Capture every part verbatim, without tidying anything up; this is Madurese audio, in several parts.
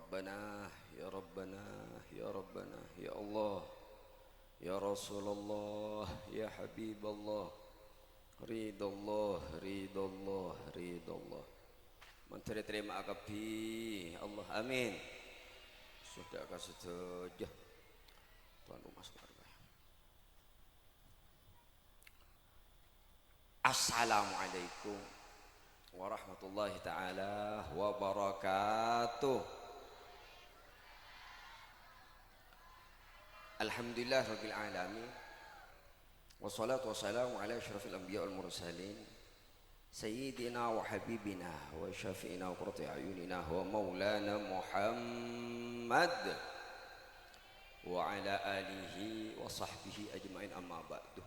Rabbana, ya Rabbana, ya Rabbana, ya Allah, ya Rasulullah, ya Habiballah, ridallah, ridallah, ridallah. Mandhâr ètarèma'a kabbhi, Allah, amin. Sodâ ka sadhâjâ. Tuan rumah saudara. Assalamualaikum warahmatullahi taala wabarakatuh. Alhamdulillah rabbil alamin. Wassalatu wassalamu ala asyrafil anbiya wal mursalin, sayyidina wa habibina wa syafi'ina wa qurrati a'yunina wa maulana Muhammad wa ala alihi wa sahbihi ajma'in, amma ba'du.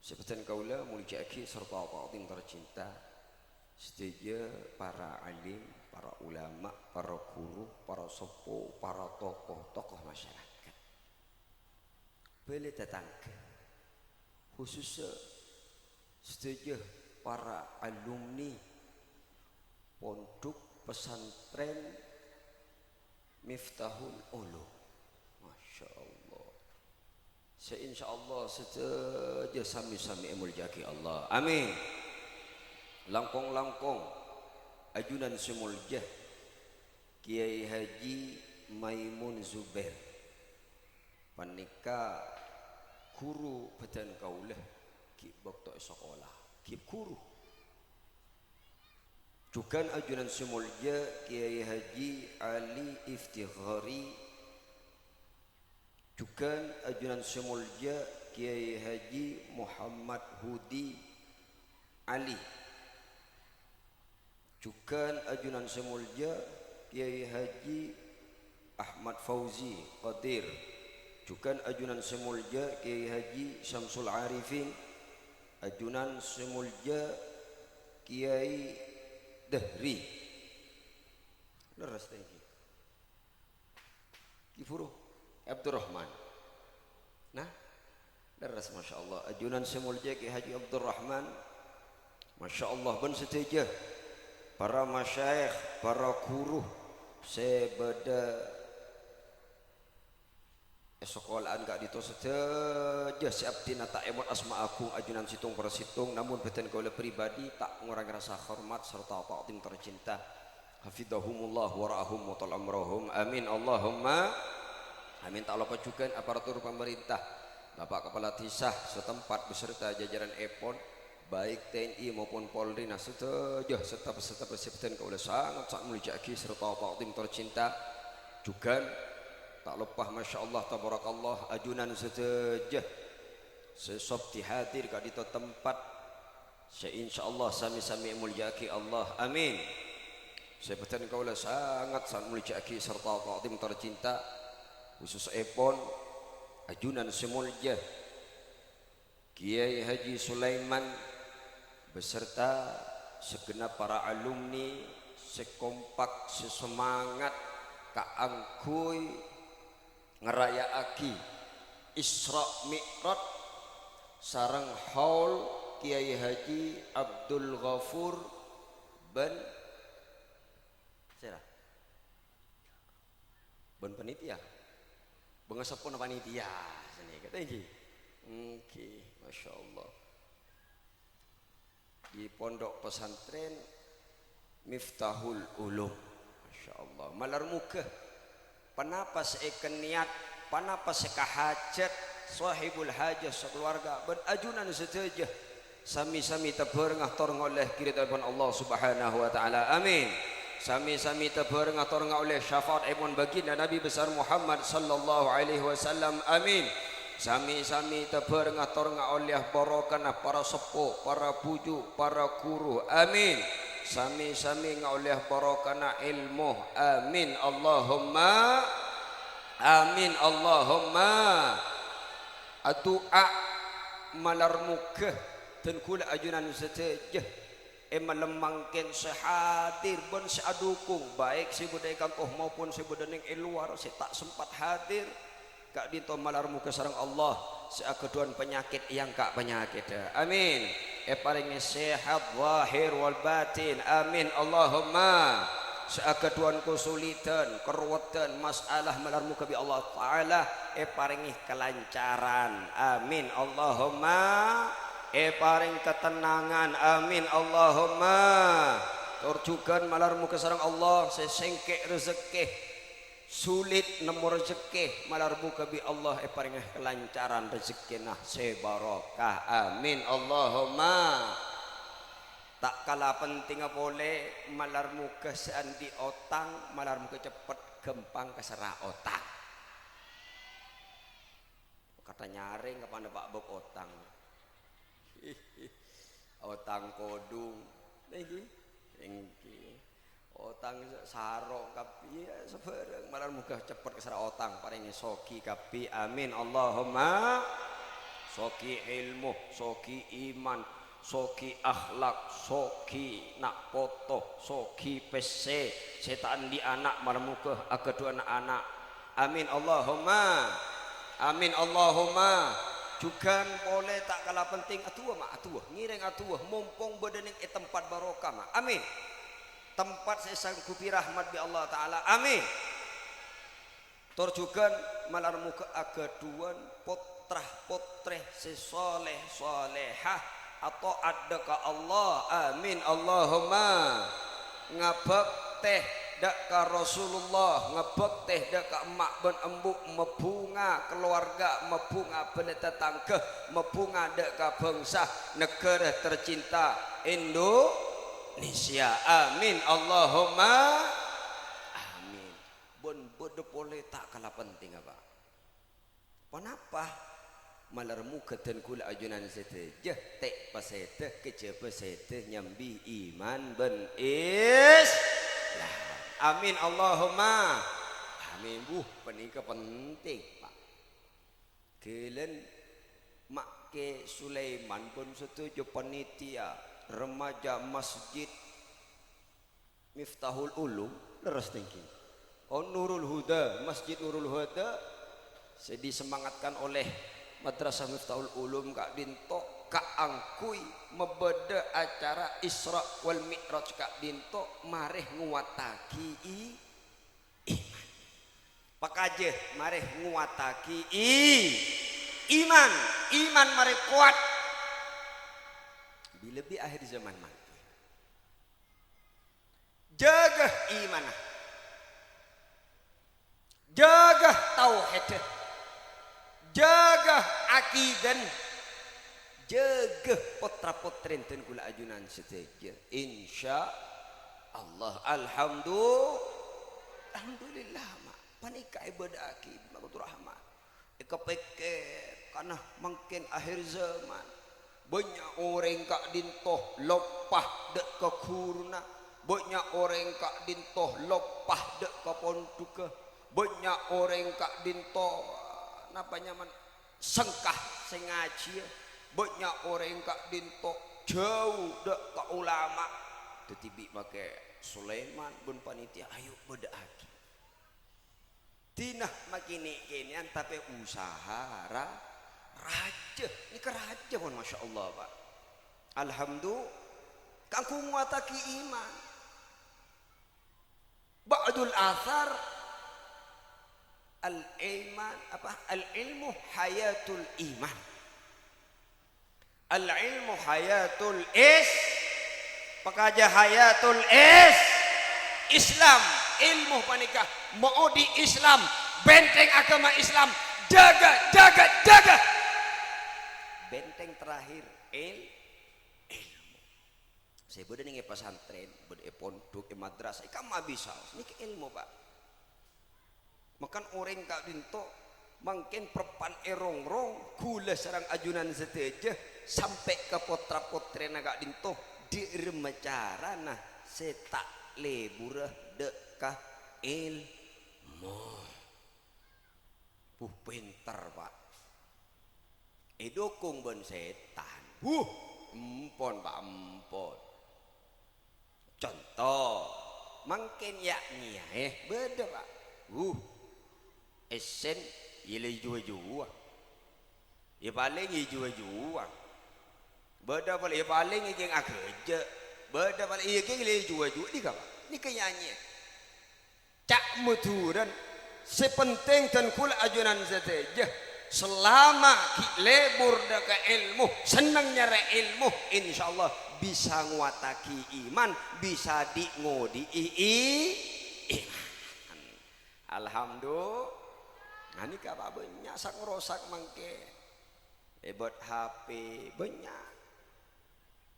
Sè bhâdhân kaulâ molja'aghi sarta ta'dhim tercinta sadhâjâ para alim, para ulama, para guru, para seppo, para tokoh-tokoh masyarakat. Bâli tatangghâ, khusussa sadhâjâ para alumni Pondhuk Pesantren Miftahul Ulum. Masya Allah. Sè insyaallah sadhâjâ sami-sami èmoljâ'aghi Allah. Amin. Langkong-langkong ajunan sè moljâ Kiai Haji Maimun Zubair. Panèka ghuru bhâdhân kaulâ ghi' bâkto è sakola. Ghi' ghuru. Jhughân ajunan sè moljâ Kiai Haji Ali Iftikhari. Jhughân ajunan sè moljâ Kiai Haji Muhammad Hudi Ali. Jhughân ajunan sè moljâ Kiai Haji Ahmad Fauzi Qadir. Jhughân ajunan sè moljâ Kiai Haji Syamsul Arifin. Ajunan sè moljâ Kiai Dahri. Lerres tèngghi. Ki Buru Abdurrahman. Nah, lerres, masyaallah. Ajunan sè moljâ Ki Haji Abdurrahman. Masyaallah, bân sadhâjâ para masyayikh, para ghuru sè bâdâ è sakola'an ka'dinto sadhâjâ sè abdhina ta' èmot asma agung ajunan sèttong per sèttong, namong bhâdhân kaulâ pribadi ta' ngorangè rasa hormat sarta ta'dhim tercinta. Hafidhahumullah wa ra'ahum wa tol amrahum. Amin, Allahumma amin. Ta' loppa jhughân aparatur pamarènta, Bapak Kepala Dhisa setempat beserta jajaran èpon, baik T N I maupun Polri, nah, sadhâjâ, serta peserta sè bhâdhân kaulâ sanget, sanget molja'aghi sarta ta'dhim tercinta. Jhughân ta' loppa, masyaallah, tabarakallah, ajunan sadhâjâ sè sopti hadir ka'dinto tempat sè insyaallah sami-sami èmolja'aghi Allah. Amin. Sè bhâdhân kaulâ sanget, sanget molja'aghi sarta ta'dhim tercinta, khususèpon ajunan sè moljâ Kiai Haji Sulaiman beserta segenap para alumni sè kompak, sè semangat kaangghuy ngaraya'aghi Isra Mi'raj sareng haul Kiai Haji Abdul Ghafur bân sèra? Bân panitia. Bângaseppona panitia sanèka, ta' ènggi? Ènggi, masyaallah. Di Pondok Pesantren Miftahul Ulum. Masyaallah. Malar moghâ ponapa sè èkanèyat, ponapa sè kahajhât, sohibul hajah sakaluwarga bân ajunan sadhâjâ sami-sami tabhârengnga tor ngaollè karidhoanèpon Allah Subhanahu wa Ta'ala. Amin. Sami-sami tabhârengnga tor ngaollè syafaatèpon baginda Nabi besar Muhammad sallallahu alaihi wasallam. Amin. Sami-sami tabhârengnga tor ngaollè barokana para seppo, para bhuju', para ghuru. Amin. Sami-sami ngaollè barokana èlmo. Amin. Allahumma amin. Allahumma adu'a. Malar moghâ dân kaulâ ajunan sadhâjâ è malem mangkèn sè hadir bân sè adukung, baik sè bâdâ è kanto maupun sè bâdâ neng è lowar sè ta' sempat hadir. Ka'dinto malar moghâ sareng Allah sè aghâdhuwân panyakèt èangka' panyakèddhâ. Amin. Èparèngè sehat zahir wal batin. Amin. Allahumma sè aghâdhuwân kasulidhân, karoweddhân, masalah, malar moghâ bi' Allah Ta'ala èparèngè kalancaran. Amin. Allahumma èparèng katennangan. Amin. Allahumma. Tor jhughân malar moghâ sareng Allah sè sèngkè' rejekkè, sulit nemmo rejekkè, malar moghâ bi' Allah èparèngè kalancaran rejekkèna sè barokah. Amin. Allahumma. Ta' kala pentingnga polè, malar moghâ sè andi' otang, malar moghâ ceppet ghâmpang kaserra otang. Kata nyarèng kapan Pak bab otang. Otang kodhung. Èngghi? Èngghi. Otang saro' kabbhi, iyâ, sabhârâng. Malar moghâ ceppet kaserra otang, parèngè soghi kabbhi. Amin. Allahumma soghi ilmu, soghi iman, soghi akhlak, soghi na' poto, soghi pèssè, sè ta' andi' ana', malar moghâ aghâdhuwân ana'. Amin. Allahumma. Amin. Allahumma. Jhughân polè ta' kala penting, adu'a, Ma', adu'a. Ngèrèng adu'a, mompong bâdâ nèng è tempat barokah, Ma'. Amin. Tempat sè èsangghubi rahmat bi' Allah Ta'ala. Amin. Tor jhughân malar moghâ aghâdhuwân pottra-pottrè sè soleh-solehah, ata'at dâ' ka Allah. Amin. Allahumma. Ngabhâktè dâ' ka Rasulullah, ngabhâktè dâ' ka emma' bân embu', mabhunga kalowarga, mabhunga bân tatangghâ, mabhunga dâ' ka bhângsa, naghârâ tercinta Indonesia. Amin. Allahumma amin. Bân bâdâ polè ta' kala pentingnga, Pa'. Ponapa? Malar moghâ dân kaulâ ajunan sadhâjâ ta' pasèdâ kajhâbhâ sèdâ nyambi iman bân Islam. Amin, Allahumma amin. Wuh, panèka penting, Pa'. Ghâlân Ma' Kè Sulaiman bân sadhâjâ panitia remaja masjid Miftahul Ulum, lerres tèngghi. Oh, Nurul Huda, Masjid Nurul Huda, sè disemangatkan oleh Madrasah Miftahul Ulum ka'dinto, kaangghuy mabâdâ acara Isra wal Mi'raj ka'dinto, marè ngowattaghi i-, iman. Pakajâ, marè ngowattaghi i-, iman. Iman marè kowat. Bi-, lebbi akhir zaman mangkèn. Jâgâ imanna. Jâgâ tauhiddhâ. Jâgâ akidana. Jâgâ pottra-pottrèna dân kaulâ ajunan sadhâjâ. Insya Allah. Alhamdu-, Alhamdulillah, Ma'. Panèka èbâdâ'aghi, Ma' Abdurrahman. Èkapèkkèr, karna mangkèn akhir zaman. Bânnya' orèng ka'dinto loppa dâ' ka ghuruna. Bânnya' orèng ka'dinto loppa dâ' ka pondhughâ. Bânnya' orèng ka'dinto, napa nyamana, sengka sè ngajhiyâ. Bânnya' orèng ka'dinto jhâu dâ' ka ulama. Dhâddhi bi' makè Sulaiman bân panitia, ayo bâdâ'aghi. Dinah makènè'-kènè'an, tapè usaha ra-, rajâ. Nèka rajâ, pon, masya Allah, Pa'. Alhamdu-, kaangghuy ngowattaghi iman. Ba'dul athar, al-iman, apa? Al-ilmu hayatul iman. Al-ilmu hayatul is-, pakajâ hayatul is-, Islam. Ilmu panèka maodi' Islam, benteng agama Islam. Jâgâ, jâgâ, jâgâ. Benteng terakhir, il-, ilmu. Sè bâdâ nèng è pasantrèn, bâdâ è pondhuk, è madrasah, è kamma bisa. Nèka ilmu, Pa'. Mangkana orèng ka'dinto mangkèn preppan èrongrong, ghulâ sareng ajunan sadhâjâ, sampè' ka pottra-pottrèna ka'dinto, dhi' remma carana sè ta' lebbhurâ dâ' ka èlmo. Buh, pènter, Pa'. Èdhukung bân sètan. Buh, empon, Pa', empon. Conto, mangkèn ya' ngiyaè, bâdâ, Pa'. Wuh, èssèn, iyâ la èjhuwâ-jhuwâ. Iyâ palèng èjhuwâ-jhuwâ. Bâdâ palèng, iyâ palèng èkèng aghâjâ'. Bâdâ palèng, iyâ kèng la èjhuwâ-jhuwâ. Nèka, Pa'. Nèka nyanyi. Ca' Madhurâna, sè pentèng dân kaulâ ajunan sadhâjâ, salama ghi' lebur dâ' ka èlmo, senneng nyarè èlmo, insyaallah bisa ngowattaghi iman, bisa dhi-, ngodhi'i i-, iman. Alhamdulillah. Nah, nèka bânnya' sak-ngosak mangkèn. Èbât H P bânnya'.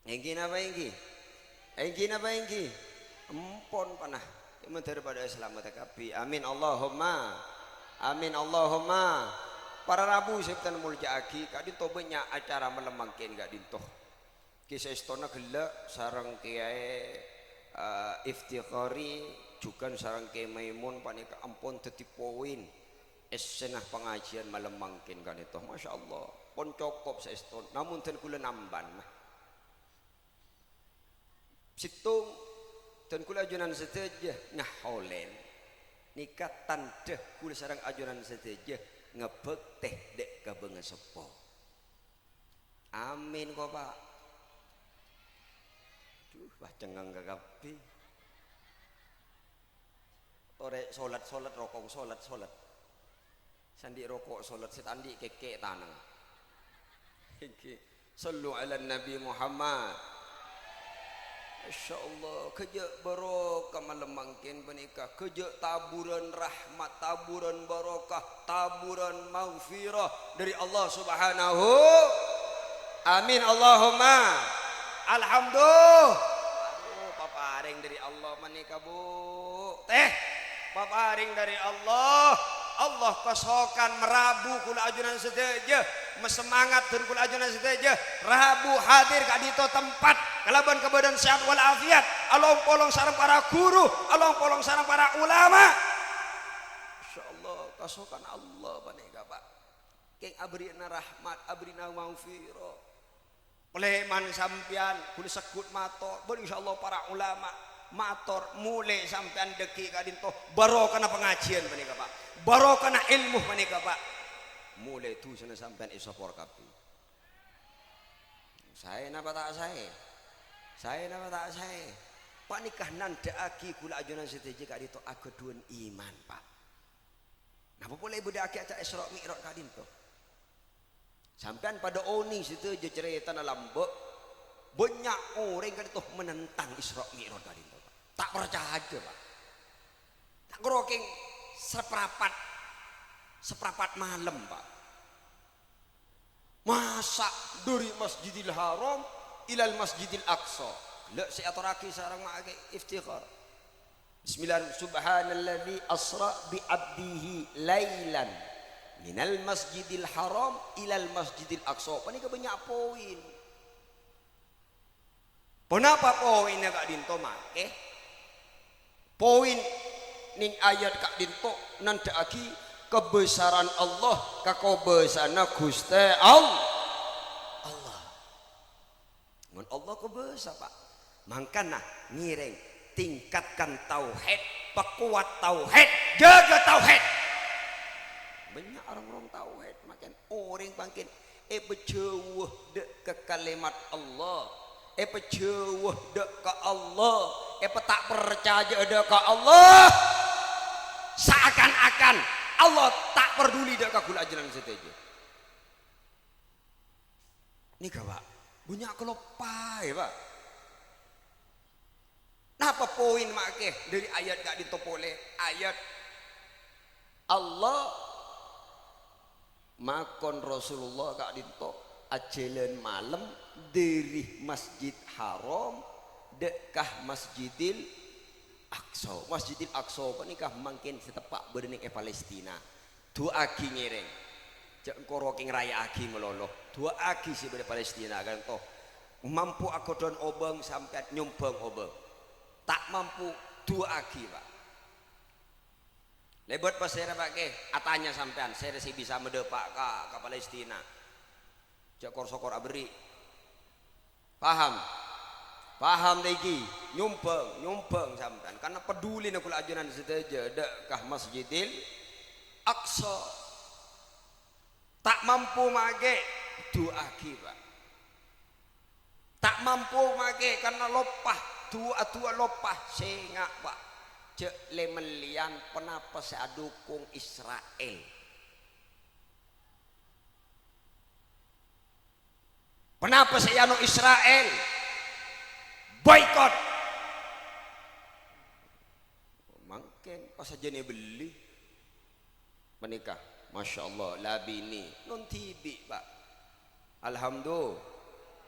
Èngghi napa èngghi? Èngghi napa èngghi? Empon, pana. Mandhâr padâ salamet kabbhi. Amin, Allahumma. Amin, Allahumma. Para rabu sè bhâdhân molja'aghi, ka'dinto bânnya' acara malem mangkèn ka'dinto. Kè saèstona ghellâ' sareng Kèyaè, eh, Iftikhari, jhughân sareng Kè Maimun panèka ampon dhâddhi poin èssèna pangajiân malem mangkèn ka'dinto. Masya Allah, pon cokop saèstona. Namong dân kaulâ nambâna. Sèttong, dân kaulâ ajunan sadhâjâ ngaholèn. Nèka tandhâ kaulâ sareng ajunan sadhâjâ ngabhâktè dâ' ka bângaseppo. Amin, ko', Pa'. Duh, wah, cengngeng ka kabbhi. Torè solat, solat, rokong, solat, solat. Sè andi' roko' solat, sè ta' andi' kèkè' tanang. Èngghi. Shallu 'alan Nabi Muhammad. Masya Allah, ghâjâ' barokah malem mangkèn panèka. Ghâjâ' taburân rahmat, taburân barokah, taburân maghfirah dâri Allah Subhanahu. Amin, Allahumma. Alhamdulillah. Aduh, paparèng dâri Allah manèka, Bu. Tèh, paparèng dâri Allah. Allah kasokan marabu kaulâ ajunan sadhâjâ. Masemangat dân kaulâ ajunan sadhâjâ. Rabu hadir ka'dinto tempat kalabân kabâdâ'ân sehat wal afiat. Along-polong sareng para guru, along-polong sareng para ulama. Masya Allah, kasokan Allah panèka, Pa'. Kèng abherri'na rahmat, abherri'na maghfirah. Palèman sampèyan, ghulâ segghut mator, bân insyaallah para ulama mator, molè sampèyan dâgghi' ka'dinto, barokana pangajiân panèka, Pa'. Barokana èlmo panèka, Pa'. Molè dhusana sampèyan èsapora kabbhi. Saè napa ta' saè? Saè napa ta' saè? Panèka nandhâ'aghi kaulâ ajunan sadhâjâ ka'dinto aghâdhuwân iman, Pa'. Napa polè èbâdâ'aghi acara Isra Mi'raj ka'dinto? Sampèyan padâ onèng sadhâjâ carètana lambâ', bânnya' orèng ka'dinto menentang Isra Mi'raj ka'dinto, Pa'. Ta' parcajâ, Pa'. Ta' kèra kèng saprapat, saprapat malem, Pa'. Masa' dâri Masjidil Haram ilal Masjidil Aqsa? Ghellâ' sè èatorraghi sareng Ma' Kè Iftikhar. Bismillah, subhanalladzi asra bi abdihi lailan minal masjidil haram ilal masjidil aqsa. Panèka bânnya' poin. Ponapa poinna ka'dinto, Ma' Kè? Poin neng ayat ka'dinto nandhâ'aghi kabhâsaran Allah, kakobâsana Ghustè All-, Allah. Mon Allah kobâsa, Pa'. Mangkana ngèrèng, tingkatkan tauhid, perkuat tauhid, jaga tauhid. Bânnya' rong-rong tauhid, mangkèn orèng mangkèn èpajhâuwâ dâ' ka kalimat Allah, èpajhâuwâ dâ' ka Allah, èpata' parcajâ'â dâ' ka Allah. Saakan-akan Allah ta' parduli dâ' ka ghulâ ajunan sadhâjâ. Nèka, Pa', bânnya' kaloppaè, Pa'. Napa poin, Ma' Kè, dâri ayat ka'dinto polè? Ayat Allah makon Rasulullah ka'dinto ajhâlân malem dâri Masjid Haram dâ' ka Masjidil Aqsa. Masjidil Aqsa panèka mangkèn sè teppa' bâdâ neng è Palestina. Du'aaghi ngèrèng. Jhâ' engko' rokèng raya'aghi malolo. Du'aaghi sè bâdâ Palestina ka'dinto. Mampu aghâdhuwân obâng sampèyan nyombhâng obâng. Ta' mampu, du'aaghi, Pa'. Lèbât pasèra, Pa' Kè? Atanya sampèyan, sèra sè bisa madâpa' ka, ka Palestina. Jhâ' kor-sokor aberri'. Paham? Paham, ta' ènggi? Nyombhâng, nyombhâng sampèyan. Karna pedulina ghulâ ajunan sadhâjâ dâ' ka Masjidil Aqsa. Ta' mampu maghi, du'aaghi, Pa'. Ta' mampu maghi karna loppa, du'a-du'a loppa, sènga', Pa'. Jhâ' lè-mellèyan ponapa sè adhukung Isra'il. Ponapa sè èano Isra'il? Boikot! Mangkèn pas sajân èbelli. Panèka, masyaallah, la binè, non dhibi', Pak. Alhamdu-,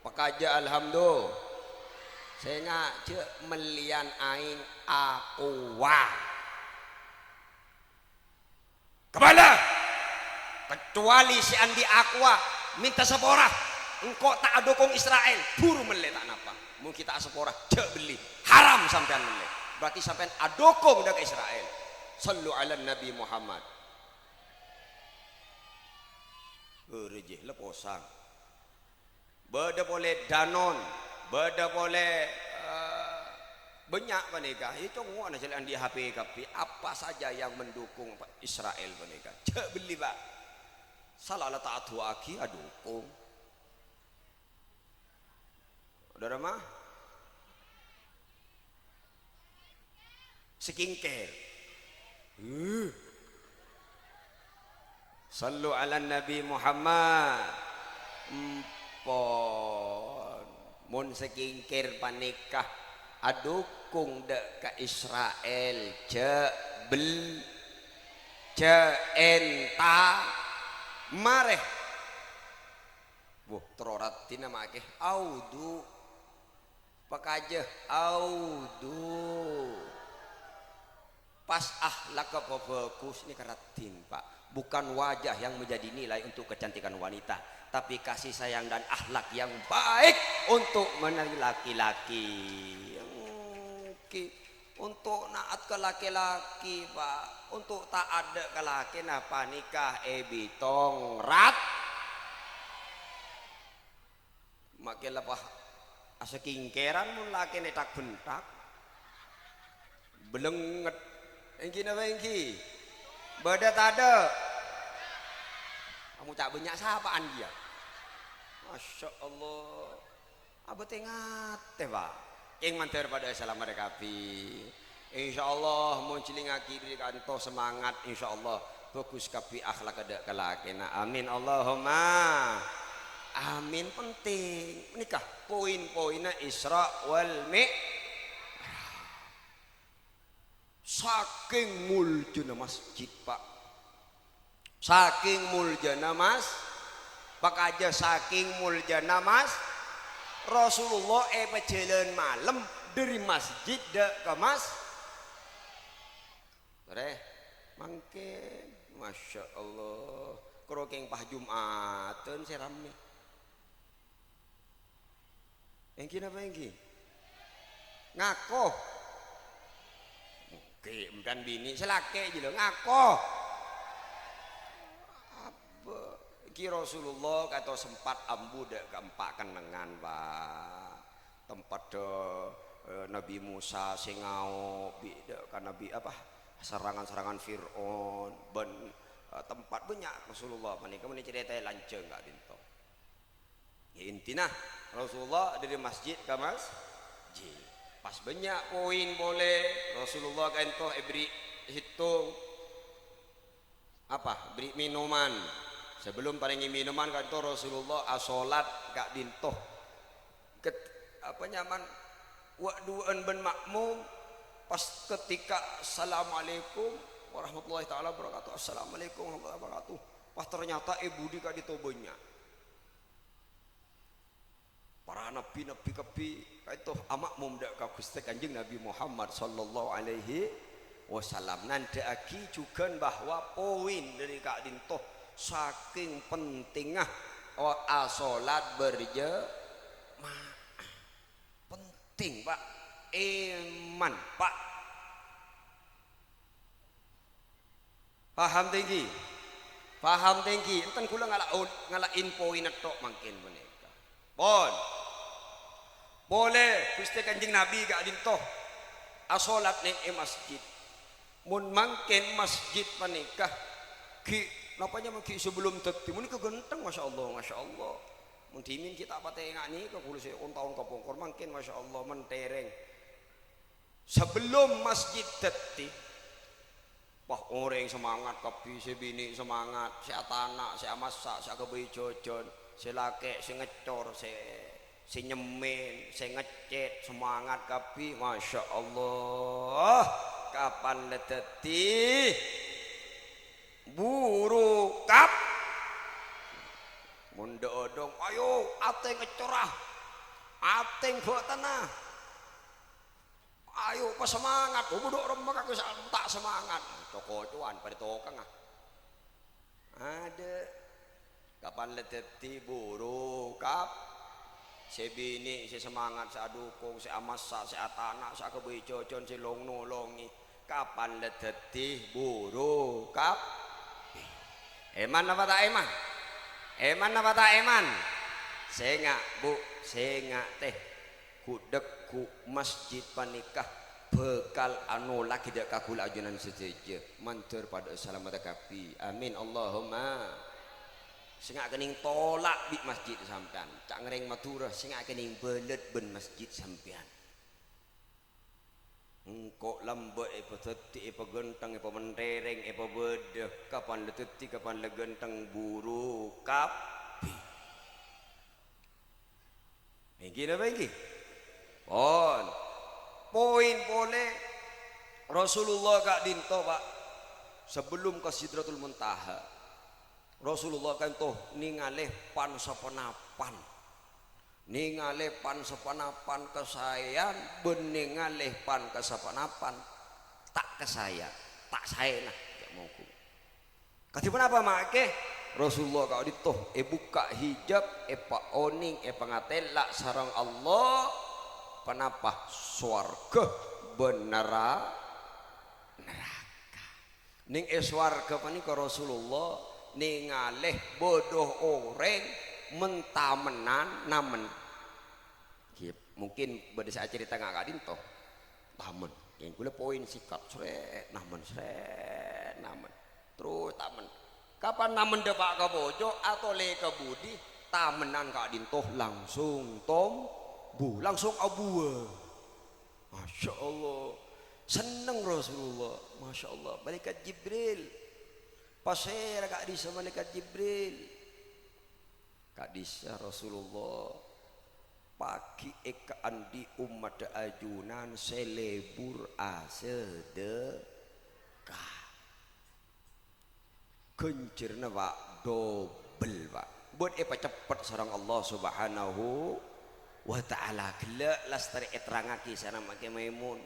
pakajâ alhamdu-, sènga' jhâ' mellèyan aèng Aqua. Kabâlâ! Kecuali sè andi' Aqua, mènta sapora, engko' ta' adhukung Isra'il, buru mellè ta' napa. Mon ghi' ta' asapora, jhâ' belli. Haram sampèyan mellè. Berarti sampèyan adhukung dhâ' ka Isra'il. Shallu 'alan Nabi Muhammad. Bârâ jiyâ, leposan. Bâdâ polè Danone, bâdâ polè, eh, bânnya' panèka. Iyâ, congo'na jhâ' andi' H P kabbhi. Apa saja yang mendukung Isra'il panèka, jhâ' belli, Pak. Sala la ta' adu'aaghi, adhukung. Dâ' ramma? Skincare. Huh. Shallu 'alan Nabi Muhammad. Empon. Mon skincare panèka adhukung dhâ' ka Isra'il, jhâ' bel-, jhâ' ènta. Marè. Wuh, terro raddhinna makè. Audu. Pakajâ, audu. Pas akhlakka pabhâghus nèka raddhin, Pak. Bukan wajah yang menjadi nilai untuk kecantikan wanita, tapi kasih sayang dan akhlak yang baik untuk menari laki-laki. Ènggi, untuk taat ka laki-laki, Pak. Untuk taat dhâ' ka lakèna panèka èbitong rat-, Makè la pas asakincèran mon lakèna èthak-bhentthak. Blengnget. Ènggi napa ènggi? Bâdâ tadâ'? Kamu ca' bânnya' sapa'an kèya. Masya Allah. Abâtè ngatè, Pak. Kèng mandhâr padâ salamet kabbhi. Insyaallah, mon jhilingaghi dhâri ka'dinto semangat, insyaallah bhâghus kabbhi akhlak dhâ' ka lakèna. Amin, Allahumma amin. Penting. Panèka poin-poinna Isra wal Mi'raj. Sakèng moljâna masjid, Pak. Sakèng moljâna mas-, pakajâ sakèng moljâna mas-, Rasulullah èpajhâlân malem dhâri masjid dhâ' ka mas-, Rè, mangkèn, masya Allah, karo kèng pas Jum'atan sè rammè. Ènggi napa ènggi? Ngako. Ènggi, empèyan binè' sè lakè' jâ lo, ngako. Apa? Ènggi Rasulullah ka'dinto sempat ambu dhâ' ka empa' kennengngan, Pak. Tempat dhâ', eh, Nabi Musa sè ngao bi' dhâ' ka Nabi apa? Serangan-serangan Fir'aun, bân, eh, tempat bânnya' Rasulullah panèka, mon ècarètaè lanjhâng ka'dinto. Ya, intina Rasulullah dhâri masjid ka masjid. Pas bânnya' poin polè Rasulullah ka'dinto èberri' sèttong apa? Èberri' mènoman. Sabellunna parèngè mènoman ka'dinto Rasulullah asholat ka'dinto. Ket-, apa nyamana, wâ'-duwâ'ân bân ma'mum pas ketika, "Assalamualaikum warahmatullahi ta'ala wabarakatuh, assalamualaikum warahmatullahi wabarakatuh." Pas ternyata è budi ka'dinto bânnya'. Para nabbhi-nabbhi kabbhi ka'dinto ama'mum dhâ' ka Ghustè Kanjeng Nabi Muhammad sallallahu alaihi wasallam. Nandhâ'aghi jhughân bahwa poin dhâri ka'dinto sakèng pentingnga, oh, asholat berjamaah. Penting, Pak. Èman, Pak. Paham tèngghi? Paham tèngghi? Enten kaulâ ngala'-, ngala' info inetto' mangkèn panèka. Pon. Polè Ghustè Kanjeng Nabi ka'dinto asholat neng è masjid. Mon mangkèn masjid panèka ghi' napa nyamana ghi' sabellunna dhâddhi, mon nèka ghântheng, masya Allah, masya Allah. Mon dhimèn ghi' ta' patè nga' nèka, kaulâ sè on-taon kapongkor, mangkèn masya Allah, mentereng. Sabellun masjid dhâddhi, wah, orèng semangat kabbhi, sè binè' semangat, sè atana', sè amassa', sè aghâbây jhâjhân, sè lakè', sè ngècor, sè, sè nyemmèn, sè ngècèt, semangat kabbhi. Masya Allah, kapan la dhâddhi buru kab-, mon dâ'-, odong, ayo, atèng ècora, atèng bâtana. Ayo, pasemangat. Oh, budhu' remma kakè sa-, ta' semangat. Co-kocowan, padâ tokangnga. Adâ'. Kapan la dhâddhi buru kab-, sè binè', sè semangat, sè adukung, sè amassa', sè atana', sè aghâbây jhâjhân, sè long-nolongè. Kapan la dhâddhi buru kab-, èman apa ta' èman? Èman apa ta' èman? Sènga', Bu, sènga', tè. Ghu-, dhâggu' masjid panèka bhâkal anolaghi dâ' ka kaulâ ajunan sadhâjâ. Mandhâr padâ salamet kabbhi. Amin, Allahumma. Sènga' kènèng tola' bi' masjid sampèyan. Ca' ngèrèng Madhurâ, sènga' kènèng bâlât bân masjid sampèyan. Engko' lambâ' èpadhâddhi, èpaghântheng, èpamènthèrèng, èpabâdâ. Kapan la dhâddhi, kapan la ghântheng, buru kabbhi. Èngghi napa èngghi? Pon. Poin polè, Rasulullah ka'dinto, Pak, sabellun ka Sidratul Muntaha, Rasulullah ka'dinto nèngalè pan-sapanapan. Nèngalè pan-sapanapan kasaèyan bân nèngalè pan-sapanapan ta' kasaèyan, ta' saèna, jhâ' mongghu. Kadhi ponapa ma'è? Rasulullah ka'dinto èbukka' hijab, èpaonèng, èpangatèla' sareng Allah, ponapa? Sowarghâ bân nara-, naraka. Nèng è sowarghâ panèka Rasulullah nèngalè bâdâ orèng men-tamennan namen. Ghi-, mungkin bâdâ sè acarèta nga' ka'dinto. Tamen. Kèng ghulâ poin sikat, srèt, namen, srèt, namen. Terros tamen. Kapan namen dâpa' ka pojok, atolè ka budi, tamennan ka'dinto langsung tombu, langsung abuwâ. Masya Allah. Senneng Rasulullah. Masya Allah. Malaikat Jibril. Pasèra ka'dissa Malaikat Jibril? Ka'dissa Rasulullah, paghi' èkaandi' ommaddhâ ajunan sè lebur asadhâka. Ghânjhârânna, Pak, dobel, Pak. Bân èpaceppet sareng Allah Subhanahu wa Ta'ala. Ghellâ' lastarè èterrangngaghi sareng Ma'è Maimun.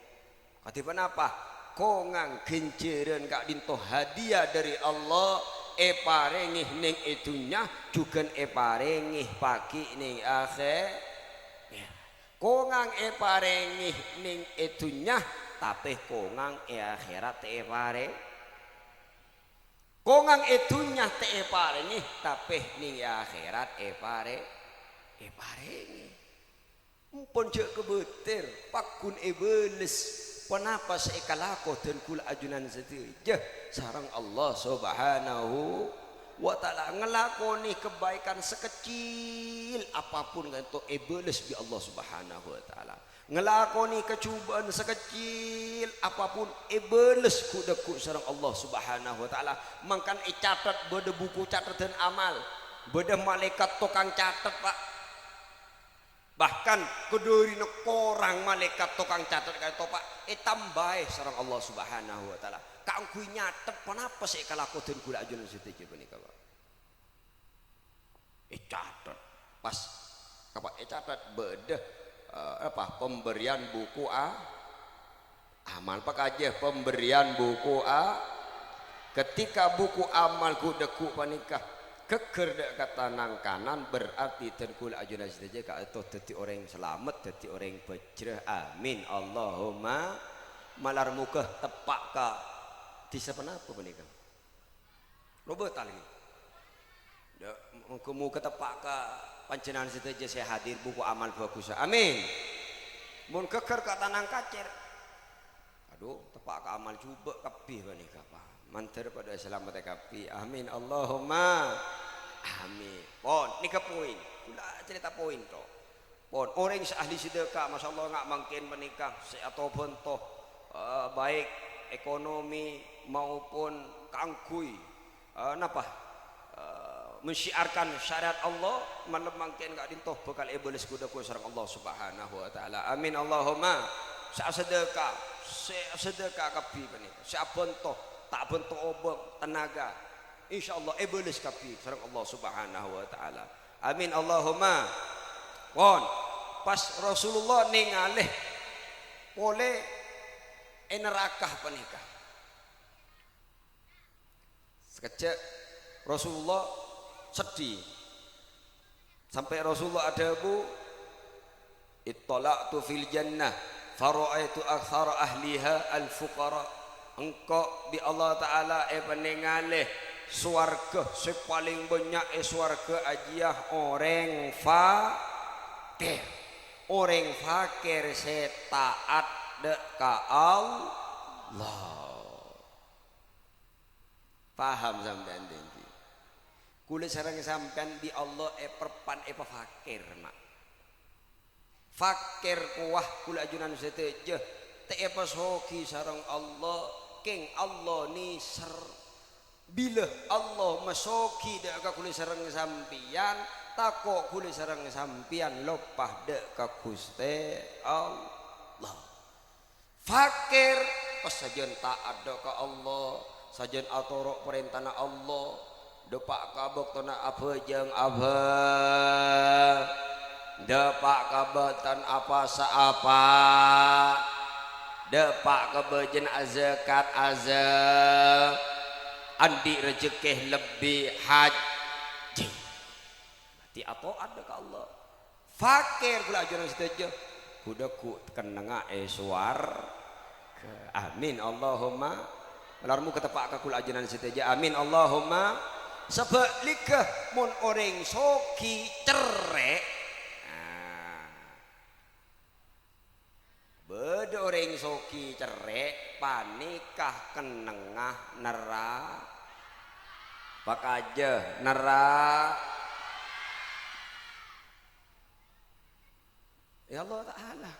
Kadhi ponapa? Kongang ghânjhârân ka'dinto hadiah dâri Allah, èparèngè nèng è dhunnya, jhughân èparèngè paghi' nèng akhè-, kongang èparèngè nèng è dhunnya, tapè kongang è akhèrat èparè-, kongang è dhunnya ta' èparèngè, tapè nèng è akhèrat èparè-, èparèngè. Empon jhâ' kabâtèr, pagghun èbâles ponapa sè èkalako dân ghulâ ajunan sadhâjâ sareng Allah Subhanahu wa Ta'ala. Ngalakonè kabaikan sakecil apapun ka'dinto èbâles bi' Allah Subhanahu wa Ta'ala. Ngalakonè kajhubâ'ân sakecil apapun èbâles ghu-, dhâggu' sareng Allah Subhanahu wa Ta'ala. Mangkana ècatet, bâdâ buku cateddhân amal, bâdâ malaèkat tokang catet, Pak. Bahkan, kadhârina korang malaèkat tokang catet ka'dinto, Pak, ètambâi sareng Allah Subhanahu wa Ta'ala kaangghuy nyatet ponapa sè èkalako dân ghulâ ajunan sadhâjâ panèka, Pak. Ècatet. Pas, apa ècatet? Bâdâ, eh, apa, pemberian buku a-, amal. Pakajâ pemberian buku a-, ketika buku amal ghu-, dhâggu' panèka ghâgghâr dâ' ka tanang kanan, berarti dân ghulâ ajunan sadhâjâ ka'dinto dhâddhi orèng salamet, dhâddhi orèng bhâjrâ. Amin. Allahumma malar moghâ teppa' ka dhisa ponapa panèka? Lo bâtal, ghi. Ya, moghâ-moghâ teppa' ka panjhennengngan sadhâjâ sè hadir buku amal bhâghussa. Amin. Mon ghâgghâr ka tanang kacèr. Adu, teppa' ka amal jhubâ' kabbhi panèka, Pak. Mandhâr padâ salamet kabbhi. Amin. Allahumma amin. Pon, nèka poin. Ghulâ carèta poin, to. Pon, orèng sè ahli sedekah, masyaallah, nga' mangkèn panèka sè atobhânto, baik ekonomi maupun kaangghuy, eh, napa? Eh, mensyiarkan syariat Allah, malem mangkèn ka'dinto bhâkal èbâles ghu-dhâggu sareng Allah Subhanahu wa Ta'ala. Amin, Allahumma. Sè asadhâka, sè asadhâka kabbhi panèka, sè abhânto, ta' abhânto obâng, tenaga, insyaallah èbâles kabbhi sareng Allah Subhanahu wa Ta'ala. Amin, Allahumma. Pon, pas Rasulullah nèngalè polè è naraka panèka. Sakejjhâ' Rasulullah seddhi. Sampè' Rasulullah adhâbu, "Ittala'tu fil jannah, fara'aitu aktsara ahliha al-fuqara." Engko' bi' Allah Ta'ala èpanèngalè sowarghâ, sè palèng bânnya' è sowarghâ ajiyâ orèng fakir. Orèng fakir sè ta'at dâ' ka Allah. Paham sampèyan, dhi? Kaulâ sareng sampèyan bi' Allah èperpan èpafakir, ma'. Fakir kowah kaulâ ajunan sadhâjâ, ta' èpasoghi sareng Allah, kèng Allah nèser. Bilâ Allah masoghi dâ' ka kaulâ sareng sampèyan, tako' kaulâ sareng sampèyan loppa dâ' ka Ghustè Allah. Fakir, pas sajân ta'at dâ' ka Allah, sajân atoro' parèntana Allah, dâpa' ka bâktona abhâjâng abhâ-, dâpa' ka bâktona apasa apa, dâpa' ka bâjâna azakat aza-, andi' rejekkè lebbi hajji. Berarti ata'at dâ' ka Allah. Fakir kaulâ ajunan sadhâjâ, ghu-dhâggu kennengnga è sowarghâ. Amin, Allahumma. Malar moghâ teppa' ka kaulâ ajunan sadhâjâ. Amin, Allahumma. Sabhâligghâ, mon orèng soghi cerrè', nah, bâdâ orèng soghi cerrè', panèka kennengnga nerra-, pakajâ nerra-, ya Allah Ta'ala.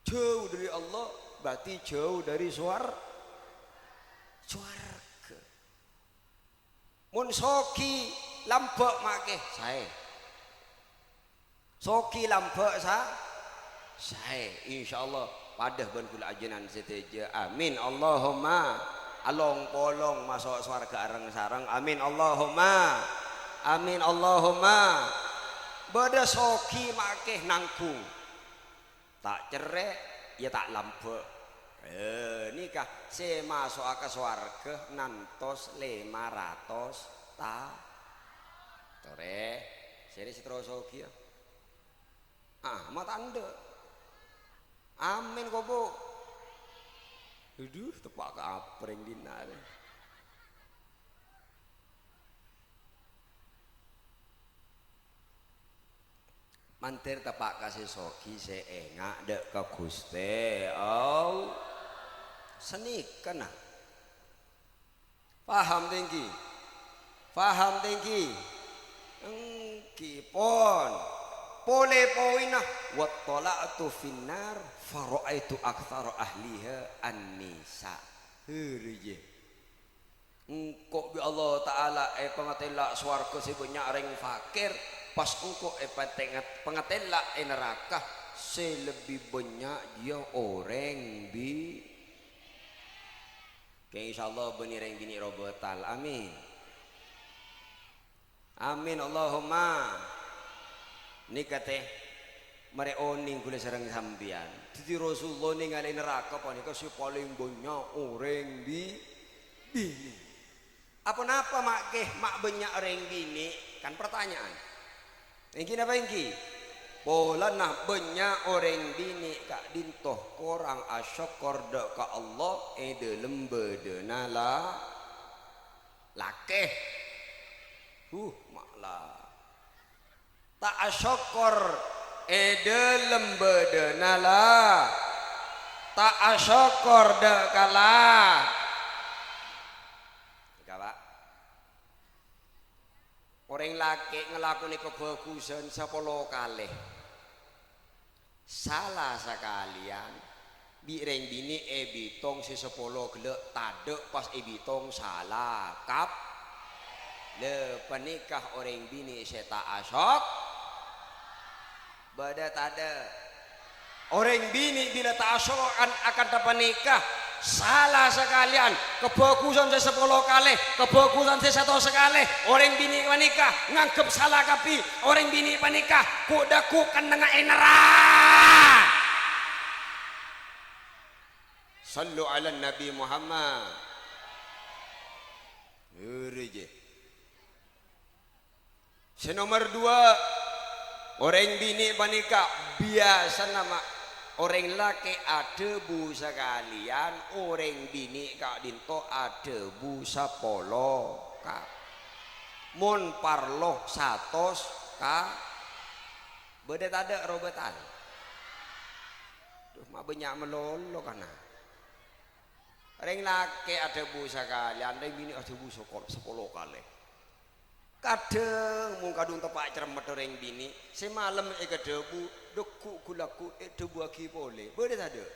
Jhâu dâri Allah, berarti jhâu dâri sowar-, sowarghâ. Mon soghi lambâ' makè, saè. Soghi lambâ' sa-, saè. Insyaallah padâ bân kaulâ ajunan sadhâjâ. Amin. Allahumma. Along-polong maso' sowarghâ areng-sareng. Amin. Allahumma. Amin. Allahumma. Bâdâ soghi makè nangghung. Ta' cerrè', ya ta' lambâ'. Eh, nèka sè maso'a ka sowarghâ nantos lèma ratos ta-, torè, sèrè sè terro soghi, ya. Ah, ma' ta' endâ'. Amin, kobo. Aduh, teppa' ka aprèng dinna' rè. Mandhâr teppa' ka sè soghi sè enga' dâ' ka Ghustè Allah. Sanèka, na. Paham, tèngghi? Paham, tèngghi? Èngghi, pon. Polè poèna, "Wattala'tu finnar, fara'aitu aktsara ahliha an-nisa." Hur, iyâ. Engko' bi' Allah Ta'ala èpangatèla' sowarghâ sè bânnya' rèng fakir, pas engko' èpatenget-, pangatèla' è naraka sè lebbi bânnya' jiyâ orèng bi-, kèng insyaallah bânnè rèng binè' roh bhâtal. Amin. Amin, Allahumma. Nèka, tè, marè onèng kaulâ sareng sampèyan. Dhâddhi Rasulullah nèngalè naraka panèka sè palèng bânnya' orèng bi-, binè'. Aponapa ma' kè ma' bânnya' orèng binè'? Kan pertanyaan. Èngghi napa èngghi? Polana bânnya' orèng binè' ka'dinto korang asokkor dâ' ka Allah è dhâlem bâdâna la-, lakè. Huh, ma' la. Ta' asokkor è dhâlem bâdâna la-, ta' asokkor dâ' ka la-, nèka, Pa'. Orèng lakè' ngalakonè kabhâghusân sapolo kalè. Sala sakalèyan, Bi' rèng binè' èbitong sè sapolo ghellâ' tadâ' pas èbitong sala kap-, lè, panèka orèng binè' sè ta' asok. Bâdâ tadâ'? Orèng binè' bilâ ta' asokan akantha panèka, sala sakalèyan, kabhâghusân sè sapolo kalè, kabhâghusân sè satos kalè. Orèng binè' panèka nganggep sala kabbhi. Orèng binè' panèka ghu'-dhâggu' kennengnga è nerraka. Shallu 'alan Nabi Muhammad. Èrè, jâ. Sè nomer duwâ', orèng binè' panèka biyasana ma-, orèng lakè' adhâbu sakalèyan, orèng binè' ka'dinto adhâbu sapolo ka-, mon parlo satos ka-, bâdâ tadâ' robâtan? Dhu, ma' bânnya' malolo kana. Rèng lakè' adhâbu sakalèyan, rèng binè' adhâbu sokol-, sapolo kalè. Kadhâng mon kadhung teppa' cermet orèng binè', sè malem èkadhâbu, dhâggu' ghu'-lagghu' èdhâbuwâghi polè. Bâdâ tadâ'?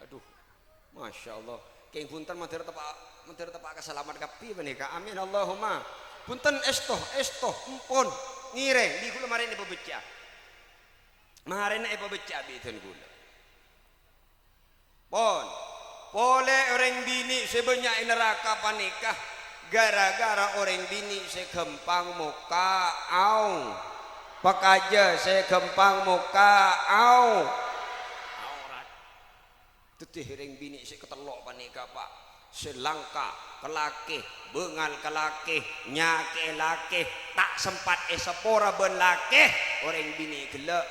Adhu, masyaallah. Kèng bhunten, mandhâr teppa', mandhâr teppa' kasalamet kabbhi panèka. Amin, Allahumma. Bhunten, èsto, èsto, empon, ngèrèng, bi' kaulâ marèna èpabâcca'a. Marèna èpabâcca'a bi' dhân kaulâ. Pon, polè orèng binè' sè bânnya' è nerraka panèka ghârâ-ghârâ orèng binè' sè ghâmpang mokka' aung-, pakajâ sè ghâmpang mokka' aung-, aurat. Dhâddhi rèng binè' sè katello' panèka, Pa', sè langka ka lakè, bângal ka lakè, nyakè'è lakè, ta' sempat èsapora bân lakè, orèng binè' ghellâ',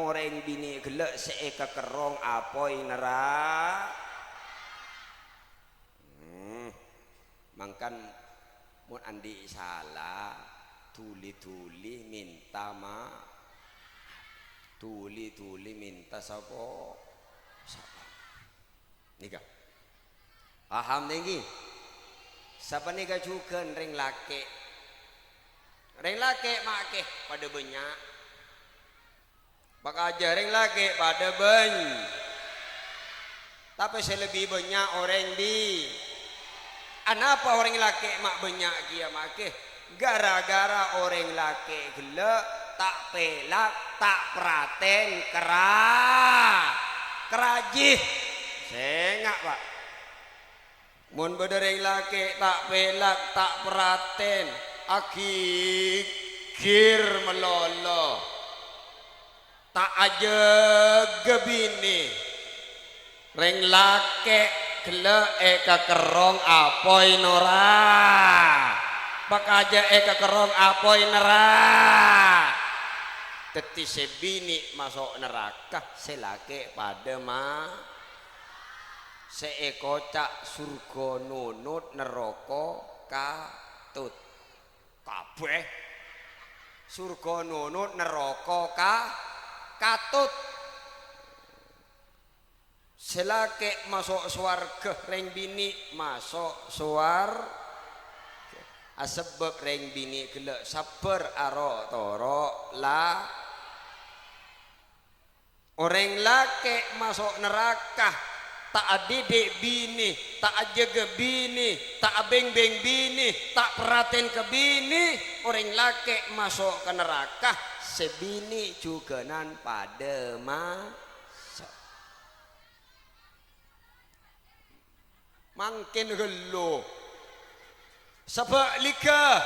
orèng binè' ghellâ' sè èkakerrong apoy nerra-, hmm, mangkana mon andi' sala, dhuli-dhuli mènta ma-, dhuli-dhuli mènta sapo-, sapa? Nèka. Paham, ngghi? Sapanèka jhughân rèng lakè'. Rèng lakè' makè padâ bânnya'. Pakajâ rèng lakè' padâ bân-, tapè sè lebbi bânnya' orèng bi-, anapa orèng lakè' ma' bânnya' kèya makè? Ghârâ-ghârâ orèng lakè' ghellâ' ta' pèlak, ta' pratèn, kera-, keraji. Sènga', Pa'. Mon bâdâ rèng lakè' ta' pèlak, ta' pratèn, aghigghir malolo. Ta' ajâgâ binè. Rèng lakè' ghellâ' èkakerrong apoy nora-, pakajâ èkakerrong apoy nerra-, dhâddhi sè binè' maso' nerraka, sè lakè' padâ ma-, sè èkoca' surga nonot, nerraka katut. Kabeh. Surga nonot, nerraka ka-, katut. Sè lakè' maso' sowarghâ, rèng binè' maso' sowar-, asebâb rèng binè' ghellâ' sabbhâr aro'-toro' la-, Orèng lakè' maso' naraka, ta' adhidhi' binè, ta' ajâgâ binè, ta' abingbing binè, ta' paratèn ka binè, orèng lakè' maso' ka naraka, sè binè jhughânan padâ maso'. Mangkèn ghâllu. Sabâligghâ,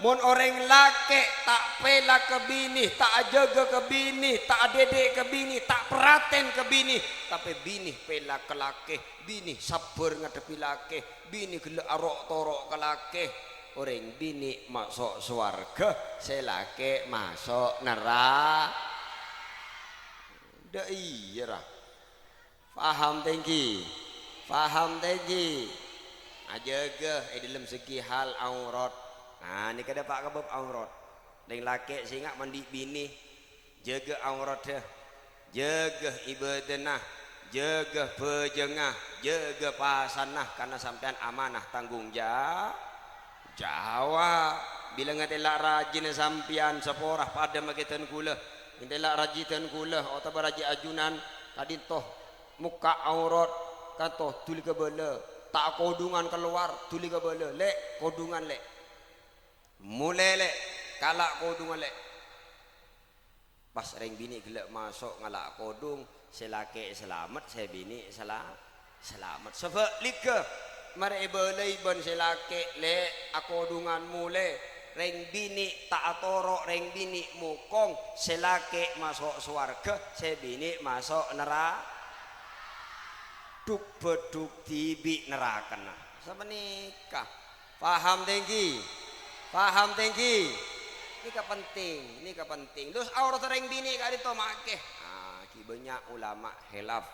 mon orèng lakè' ta' pèlak ka binè, ta' ajâgâ ka binè, ta' adhidhi' ka binè, ta' paratèn ka binè, tapè binè pèlak ka lakè, binè sabbhâr ngadhebbhi lakè, binè ghellâ' aro'-toro' ka lakè, orèng binè maso' sowarghâ, sè lakè' maso' nara-, dâ' iyâ, ra. Paham tèngghi? Paham tèngghi? Ajâgâ è dhâlem segi hal aurat. Nah, nèka dâpa' ka bab aurat. Rèng lakè' sènga' mon andi' binè, jâgâ auratta, jâgâ ibâdâna, jâgâ bhâjângnga, jâgâ pasanna, karna sampèyan amanah tanggung ja-, jawab. Bilâ ngatèla' rajina sampèyan, sapora padâ makè dân kaulâ. Ngatèla' raji dân kaulâ, otabâ raji ajunan, Ka'dinto mokka' aurat, kanto dhuli kabâlâ. Ta' akodhungan kalowar, dhuli kabâlâ. "Lè', kodhungan, Lè'. Molè, Lè', kala' kodhungan, Lè'." Pas rèng binè' ghellâ' maso' ngala' kodhung, sè lakè' salamet, sè binè' sala-, salamet. Sabâligghâ, marè èbâlâi bân sè lakè', "Lè', akodhungan molè." Rèng binè' ta' atoro', rèng binè' mokong, sè lakè' maso' sowarghâ, sè binè' maso' nera-, dhuk-bhâdhuk dhibi' nerakana. Sapanèka. Paham tèngghi? Paham tèngghi? Nèka penting, nèka penting. Terros aoratta rèng binè' ka'dinto makkè. Ah, ghi' bânnya' ulama khilaf.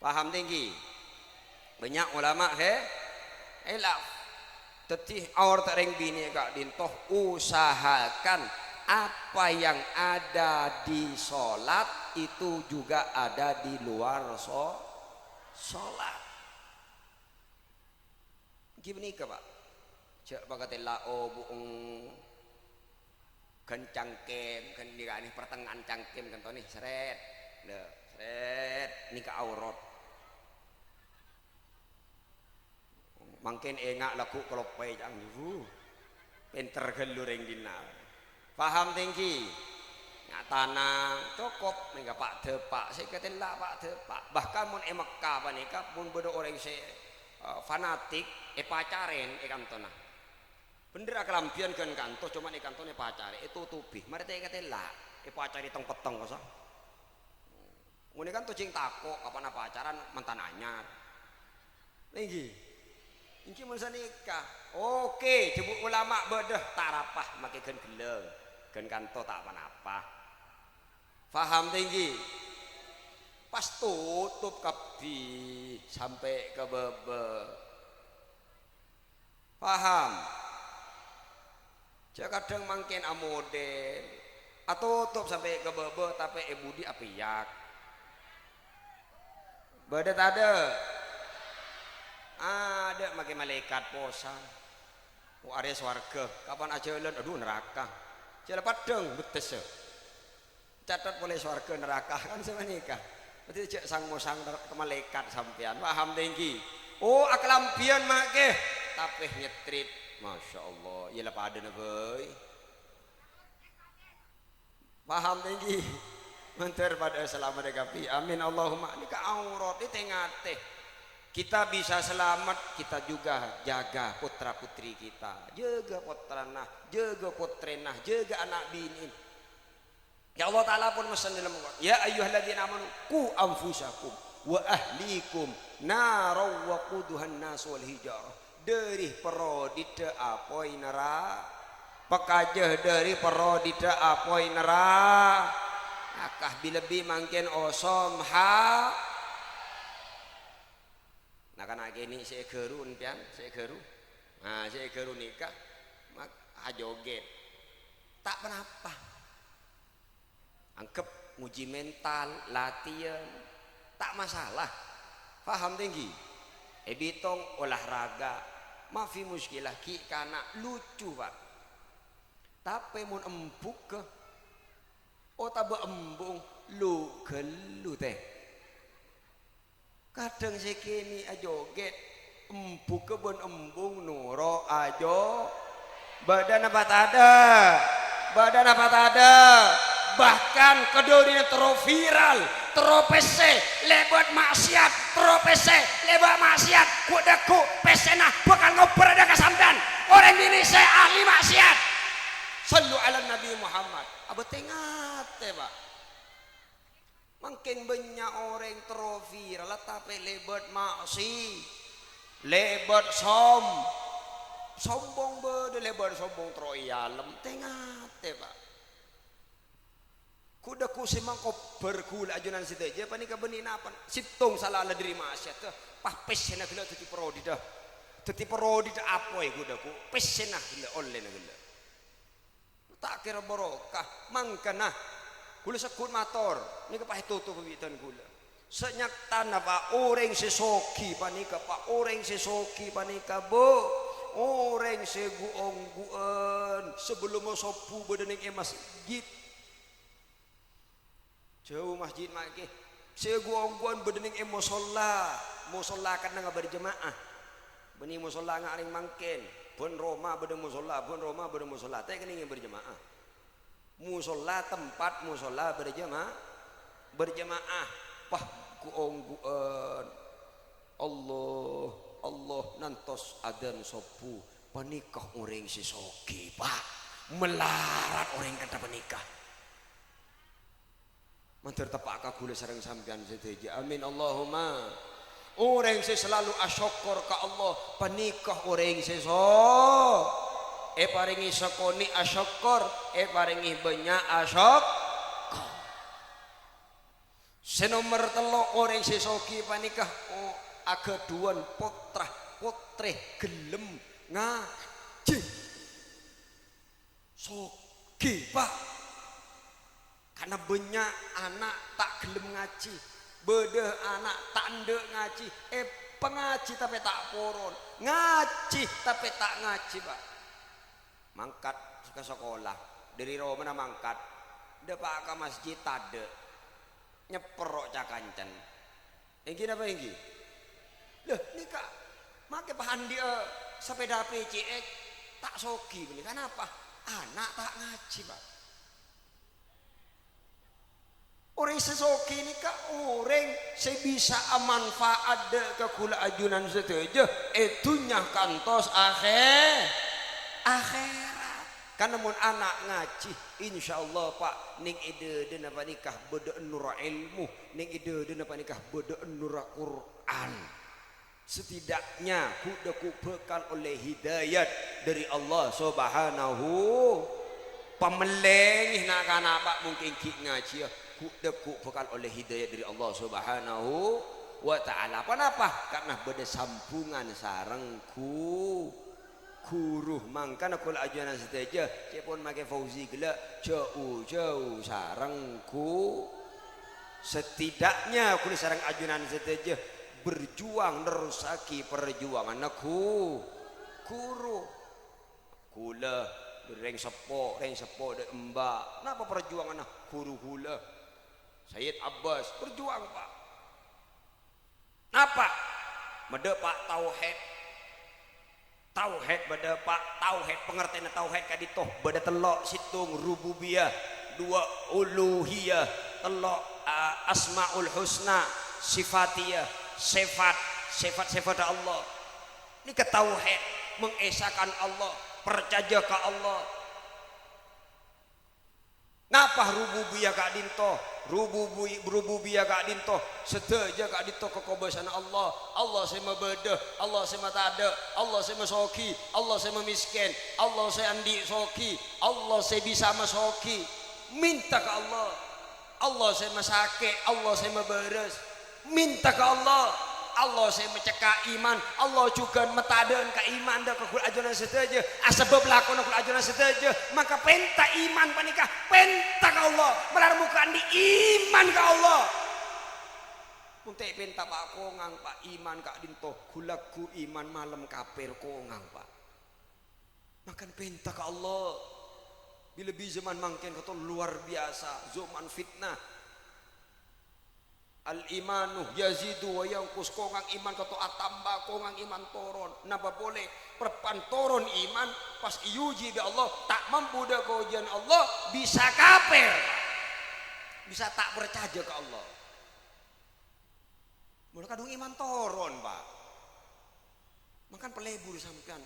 Paham tèngghi? Bânnya' ulama he-, khilaf. Dhâddhi, aoratta rèng binè' ka'dinto usahakan apa yang ada di sholat itu juga ada di luar so-, sholat. Èngghi panèka, Pa'. Jhâ' pakatella' obu'eng ghân cangkem, ghân nèka nè, pertengahan cangkem kanto nè, sret. Lè, sret, nèka aurat. Mangkèn enga' lagghu' kaloppaè ca'na, Bu. Pènter ghâllu rèng dinna'. Paham tèngghi? Nya' tanang, cokop nèka pa'-dâpa', sè èkatella' pa'-dâpa'. Bahkan mon è Mekkah panèka, mon bâdâ orèng sè, eh, fanatik, èpacarèn è kantona. Bhendher akalambhiyân ghân kanto, coma è kantona èpacarè, ètotobhi. Marè ta' èkatella', èpacarè teng-petteng, kosa. Mon è kanto jhâ' tako', kapan apacaran mantan anyar. Èngghi. Èngghi mon sanèka. Oke, jhâbu' ulama bâdâ, ta' arapa, makkè ghân ghellâng. Ghân kanto ta' pa-napa. Paham tèngghi? Pas totop kabbhi sampè' ka bâbâ. Paham? Jhâ' kadhâng mangkèn amodel, atotop sampè' ka bâbâ, tapè è budi apèyak. Bâdâ tadâ'? Adâ' makkè malaèkat posang. Oh, arèya sowarghâ, kapan ajhâlân? Adhu, naraka. Jhâ' la peddhâng bettessa. Catet polè sowarghâ naraka, kan sapanèka. Berarti jhâ' sang-mosang ner-, ka malaèkat sampèyan. Paham tèngghi? Oh, akalambhiyân makkè. Tapè nyetrit. Masya Allah. Iyâ la padâna bhâi. Paham tèngghi? Mandhâr padâ salamet kabbhi. Amin. Allahumma. Nèka aurat, nè tè-ngatè. Kita bisa selamat, kita juga jaga putra-putri kita. Jâgâ pottrana, jâgâ pottrèna, jâgâ ana' binè'na. Ya Allah Ta'ala pon messen dâlem Al-Qur'an, "Ya ayyuhalladzina amanu, qu anfusakum wa ahlikum nara waquduhan nas wal hijarah." Dâri parodiddhâ apoy nera-, pakajâ dâri parodiddhâ apoy nera-, akah bi-lebbi mangkèn osom ha-, na'-kana' kènè' sè èghâru, empèyan, sè èghâru. Nah, sè èghâru nèka mak-, ajogèt. Ta' pa-napa. Anggep ngojhi mental, latihan, ta' masalah. Paham tèngghi? È bitong olahraga, mafi muskilah, ghi' kana' lucu, Pa'. Tapè mon embugghâ, otabâ embung, lu-ghâllu, tè. Kadhâng sè kènè' ajogèt, embugghâ bân embung noro' ajo-, bâdâ napa tadâ'? Bâdâ napa tadâ'? Bahkan kadhârina terro viral, terro pèssè lèbât maksiat, terro pèssè lèbât maksiat, ghu'-, dhâggu' pèssèna bhâkal ngobbhâr dâ' ka sampèyan. Orèng binè' sè ahli maksiat. Shallu 'alan Nabi Muhammad. Abâ' tè-ngatè, Pa'. Mangkèn bânnya' orèng terro viral, tapè lèbât maksi-, lèbât som-, sombong bâdâ, lèbât sombong terro èalem. Tè-ngatè, Pa'. Ghu'-, dhâggu' sè mangkobbhâr ghulâ ajunan sadhâjâ panèka bânnè napa? Sèttong sala la dâri maksiat, pas pèssèna ghellâ' dhâddhi parodiddhâ. Dhâddhi parodiddhâ apoy ghu'-, dhâggu', pèssèna ghellâ' ollèna ghellâ'. Ta' kèra barokah. Mangkana, ghulâ segghut mator, nèka pas ètotop bi' dhân ghulâ. Sanyatana, Pa', orèng sè soghi panèka, Pa', orèng sè soghi panèka, Bu, orèng sè ghu-onggu'ân sabellunna sobbhu bâdâ neng è masjid. Jhâu masjid ma'è. Sè ghu-ongghuwân bâdâ nèng è mosolla. Mosolla kennengnga bârjema'ah. Bânnè mosolla nga' orèng mangkèn. Bân roma bâdâ mosolla, bân roma bâdâ mosolla. Ta' kennengnga bârjema'ah. Mosolla tempat mosolla bârjema-, bârjema'ah. Pas ghu-ongghuwân. Allah, Allah, nantos adzan sobbhu. Panèka orèng sè soghi, Pak. Malarat orèng kantha panèka. Mandhâr teppa'a ka kaulâ sareng sampèyan sadhâjâ. Amin, Allahumma. Orèng sè salalu asokkor ka Allah, panèka orèng sè so-, èparèngè sakonè' asokkor, èparèngè bânnya' asokkor. Sè nomer tello', orèng sè soghi panèka, o-, aghâdhuwân pottra, pottrè ghellem ngajhi. Soghi, Pak. Karna bânnya' ana' ta' ghellem ngajhi. Bâdâ ana' ta' endâ' ngajhi. Èpangajhi tapè ta' poron. Ngajhi tapè ta' ngajhi, Pak. Mangkat ka sakola. Dâri romana mangkat. Dâpa' ka masjid tadâ'. Nyèpperro' ca-kancèn. Èngghi napa èngghi? Lha, nèka makè pahandi'â sapèda P C X, ta' soghi panèka. Napa? Ana' ta' ngajhi, Pak. Orèng sè soghi nèka orèng sè bisa amanfa'at dâ' ka kaulâ ajunan sadhâjâ è dhunnya kantos akhè-, akhèrat. Karna mon ana' ngajhi, insyaallah, Pak, nèng è dâdâna panèka bâdâ nur èlmo, nèng è dâdâna panèka bâdâ nur Qur'an. Setidaknya ghu-, dâggu' bhâkal ollè hidayat dâri Allah Subhanahu. Pamellèngè na'-kana', Pak, mungkin ghi' ngajhiyâ, ghu-, dâggu' bhâkal ollè hidayat dâri Allah Subhanahu wa Ta'ala. Ponapa? Karna bâdâ sambhungan sareng ghu-, ghuru. Mangkana kaulâ ajunan sadhâjâ, cè' pon makè Fauzi ghellâ', jhâu-jhâu sareng ghu-, setidaknya kaulâ sareng ajunan sadhâjâ berjuang nerrossaghi parjuwanganna ghu-, ghuru. Kaulâ, rèng seppo, rèng seppo dâ' emba'. Napa parjuwanganna ghuru kaulâ? Sayyid Abbas, berjuang, Pak. Napa? Madâ', Pak, tauhid. Tauhid madâ', Pak, tauhid, pangartèna tauhid ka'dinto bâdâ tello', sèttong rububiyah, duwâ' uluhiyah, tello', a-, asmaul husna, sifatiyah, sifat, sifat-sifat Allah. Nèka tauhid, mengesahkan Allah, parcajâ ka Allah. Napa rububiyah ka'dinto? Rububi-, rububiyah ka'dinto, sadhâjâ ka'dinto kakobâsana Allah. Allah sè mabâdâ, Allah sè matadâ', Allah sè masoghi, Allah sè mamèskèn, Allah sè andi' soghi, Allah sè bisa masoghi. Mènta ka Allah. Allah sè masakè', Allah sè mabârâs. Mènta ka Allah. Allah sè macekka' iman, Allah jhughân matadâ'ân ka iman dâ' ka ghulâ ajunan sadhâjâ, asabâb lakona ghulâ ajunan sadhâjâ. Maka pènta iman panèka, pènta ka Allah, malar mogâ andi' iman ka Allah. Mon ta' èpènta, Pak, kongang, Pak, iman ka'dinto, ghu-lagghu iman malem kapèr kongang, Pak. Mangkana pènta ka Allah. Bilâ bi zaman mangkèn ka'dinto luar biasa, zaman fitnah. Al-imanu yazidu wa yanqus, kongang iman ka'dinto atamba, kongang iman toron. Napa polè, pèrbân toron iman, pas èuji bi' Allah, ta' mampu dâ' kaojiân Allah, bisa kapèr. Bisa ta' parcajâ ka Allah. Mula kadhung iman toron, Pak. Mangkana palebur sampèyan.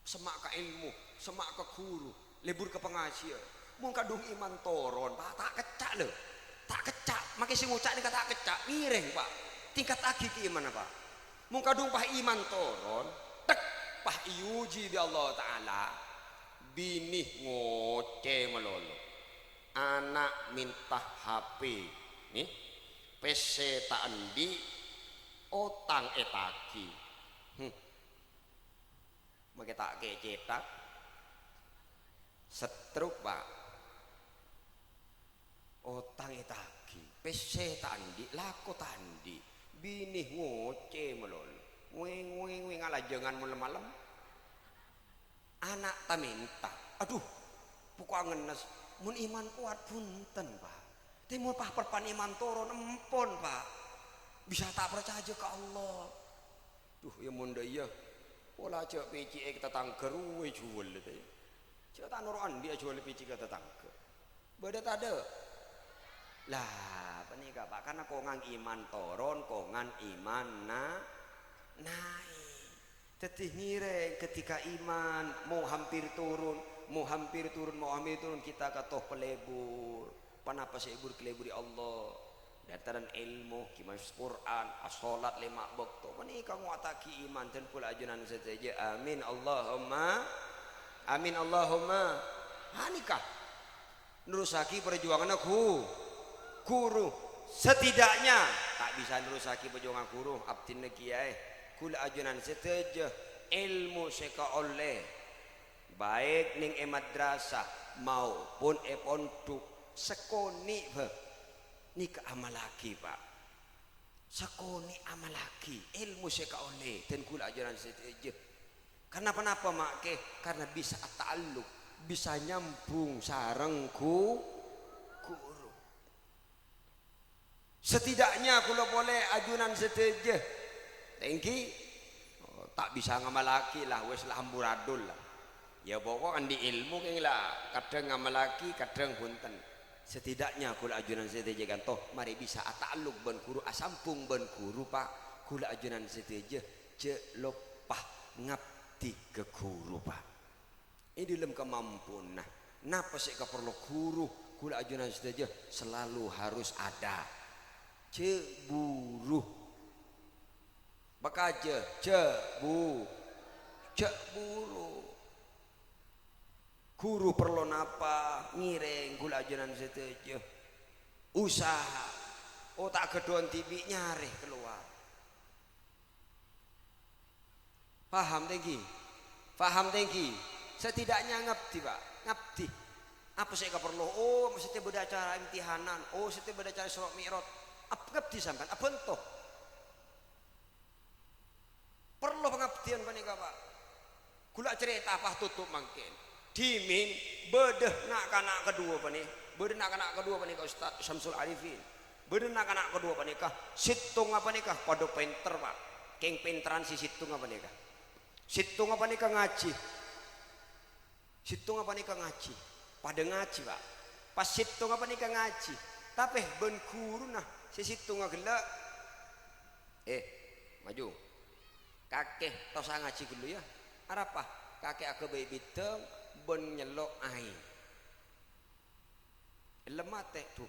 Semma' ka èlmo, semma' ka ghuru, lebur ka pangajiyân. Mon kadhung iman toron, Pak, ta' kècca', lho. Ta' kècca', makè sè ngoca' nèka ta' kècca', ngèrèng, Pak. Tingkattaghi kè imanna, Pak. Mon kadhung pas iman toron, tek, pas èuji bi' Allah Ta'ala, binè ngocè malolo. Ana' mènta H P, nè? Pèssè ta' andi', otang ètaghi. Hmm. Makè ta' kè-, cètak. Setruk, Pak. Otang ètaghi. Pèssè ta' andi', lako ta' andi'. Binè ngocè malolo. Weng, weng, weng, alajângan malem-malem. Ana' ta' mènta. Adhu, poko' ngennes. Mon iman kowat, bhunten, Pak. Tè mon pas perpan iman toron, empon, Pa'. Bisa ta' parcajâ ka Allah. Duh, ya mon dâ' iyâ. Pola jâ' pècè'è ka tatangghâ rowa jhuwâl, tè. Jâ' ta' noro' andi' ajhuwâl pècè' ka tatangghâ. Bâdâ tadâ'? Lah, panèka, Pa', karna kongan iman toron, kongan iman na-, naè'. Dhâddhi ngèrèng ketika iman mau hampir turun, mau hampir turun, mau hampir turun, kita katoh palebur. Ponapa sè èbur-kaleburi Allah? Lantaran èlmo, ghi maos Qur'an, asholat lèma' bâkto. Panèka ngowattaghi iman dân kaulâ ajunan sadhâjâ. Amin. Allahumma amin. Allahumma. Ha, nèka. Nerrossaghi parjuwanganna ghu-, ghuru. Setidaknya, ta' bisa nerrossaghi parjuwangan ghuru, abdhina kèyaè. Kaulâ ajunan sadhâjâ, èlmo sè èkaollè, baik nèng è madrasah maupun è pondhuk, sakonè', bâ, nèka amallaghi, Pa'. Sakonè' amallaghi èlmo sè èkaollè dân kaulâ ajunan sadhâjâ. Karna ponapa, Ma' Kè? Karna bisa ata'alluq, bisa nyambung sareng ghu-, ghuru. Setidaknya kaulâ polè ajunan sadhâjâ. Ènggi, oh, ta' bisa ngamallaghi la, wis la amburadul la. Ya, pokok andi' èlmo kèng la, kadhâng ngamallaghi, kadhâng bhunten. Setidaknya kaulâ ajunan sadhâjâ kanto marè bisa ata'alluq bân ghuru, asambung bân ghuru, Pa'. Kaulâ ajunan sadhâjâ jâ' loppa ngabdi ka ghuru, Pa'. È dâlem kamampowanna, napa sè èkaparlo ghuru, kaulâ ajunan sadhâjâ selalu harus ada. Jâ' buru. Pakajâ, jâ' bu-, jâ' buru. Ghuru parlo napa, ngèrèng kaulâ ajunan sadhâjâ. Usaha. Oh, ta' ghâdhuwân dhibi' nyarè kalowar. Paham, tènggi? Paham, tènggi? Setidaknya ngabdi, Pa'. Ngabdi. Apa sè èkaparlo? Oh, mastè bâdâ acara imtihanan. Oh, mastè bâdâ acara Isra Mi'raj. Ab-, ngabdi sampèyan, abhânto. Parlo pangabdiyân panèka, Pa'. Kaulâ acarèta pas totop mangkèn. Dhimèn bâdâ na'-kana' kadhuwâ panè-, bâdâ na'-kana' kadhuwâ panèka Ustaz Syamsul Arifin. Bâdâ na'-kana' kadhuwâ panèka, sèttonga panèka padâ pènter, Pa'. Kèng pènterran sè sèttonga panèka. Sèttonga panèka ngajhi. Sèttonga panèka ngajhi. Padâ ngajhi, Pa'. Pas sèttonga panèka ngajhi. Tapè bân ghuruna sè sèttonga ghellâ'. Eh, maju. Kakè tosa ngajhi ghâllu, yâ. Arapa? Kakè aghâbây bhidhâng bân nyello' aèng. Èllem atè, "Dhu,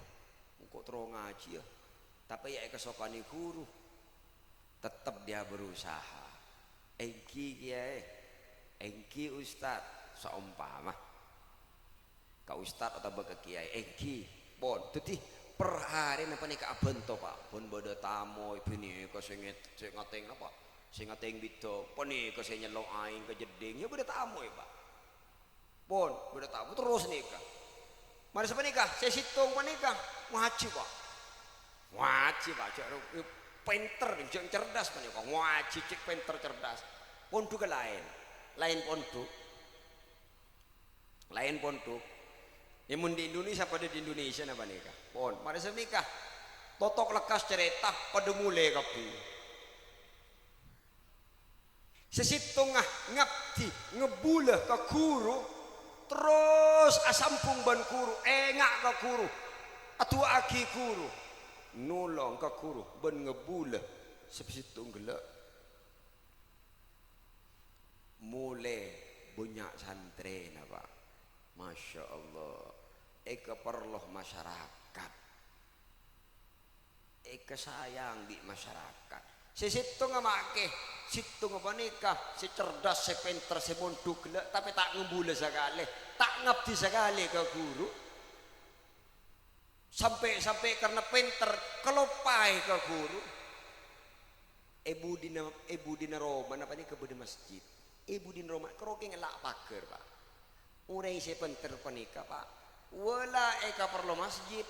engko' terro ngajhiyâ, tapè yâ èkasokanè ghuru." Tettep dia berusaha. "Èngghi, Kèyaè. Èngghi, Ustad." Saompama ka ustad otabâ ka kèyaè, "Èngghi." Pon. Dhâddhi, per arèna panèka abhânto, Pa'. Pon bâdâ tamoy, bhânèka sè nget-, sè ngatèng napa? Sè ngatèng bhidhâng, panèka sè nyello' aèng ka jeddhing, yâ bâdâ tamoy, Pa'. Pon, bâdâ tamoy terros nèka. Marè sapanèka, sè sèttong panèka, ngajhi, Pa'. Ngajhi, Pa', jâ' ro-, eh, pènter, jâ' cerdas panèka. Ngajhi cè' pènter cerdas. Pondhugghâ laèn. Laèn pondhuk. Laèn pondhuk. Yâ, mon di Indonesia padâ di Indonesia napa nèka. Pon, marè sapanèka. Totok lekkas carèta, padâ molè kabbhi. Sè sèttonga ngabdi, ngebbhulâ ka ghuru, terros asambung bân ghuru, enga' ka ghuru, adu'aaghi ghuru, nolong ka ghuru, bân ngebbhulâ sè sèttong ghellâ'. Molè bânnya' santrèna, Pa'. Masya Allah. Èkaparlo masyarakat. Èkasayang bi' masyarakat. Sè sèttonga ma' kè, sèttonga panèka sè cerdas, sè pènter, sè mondhuk ghellâ', tapè ta' ngebbhulâ sakalè, ta' ngabdi sakalè ka ghuru. Sampè'-sampè' karna pènter, kaloppaè ka ghuru. È budina, è budina romana panèka bâdâ masjid. È budina roma, karo kèng ella' paghâr, Pa'. Orèng sè pènter panèka, Pa', wala èkaparlo masjid,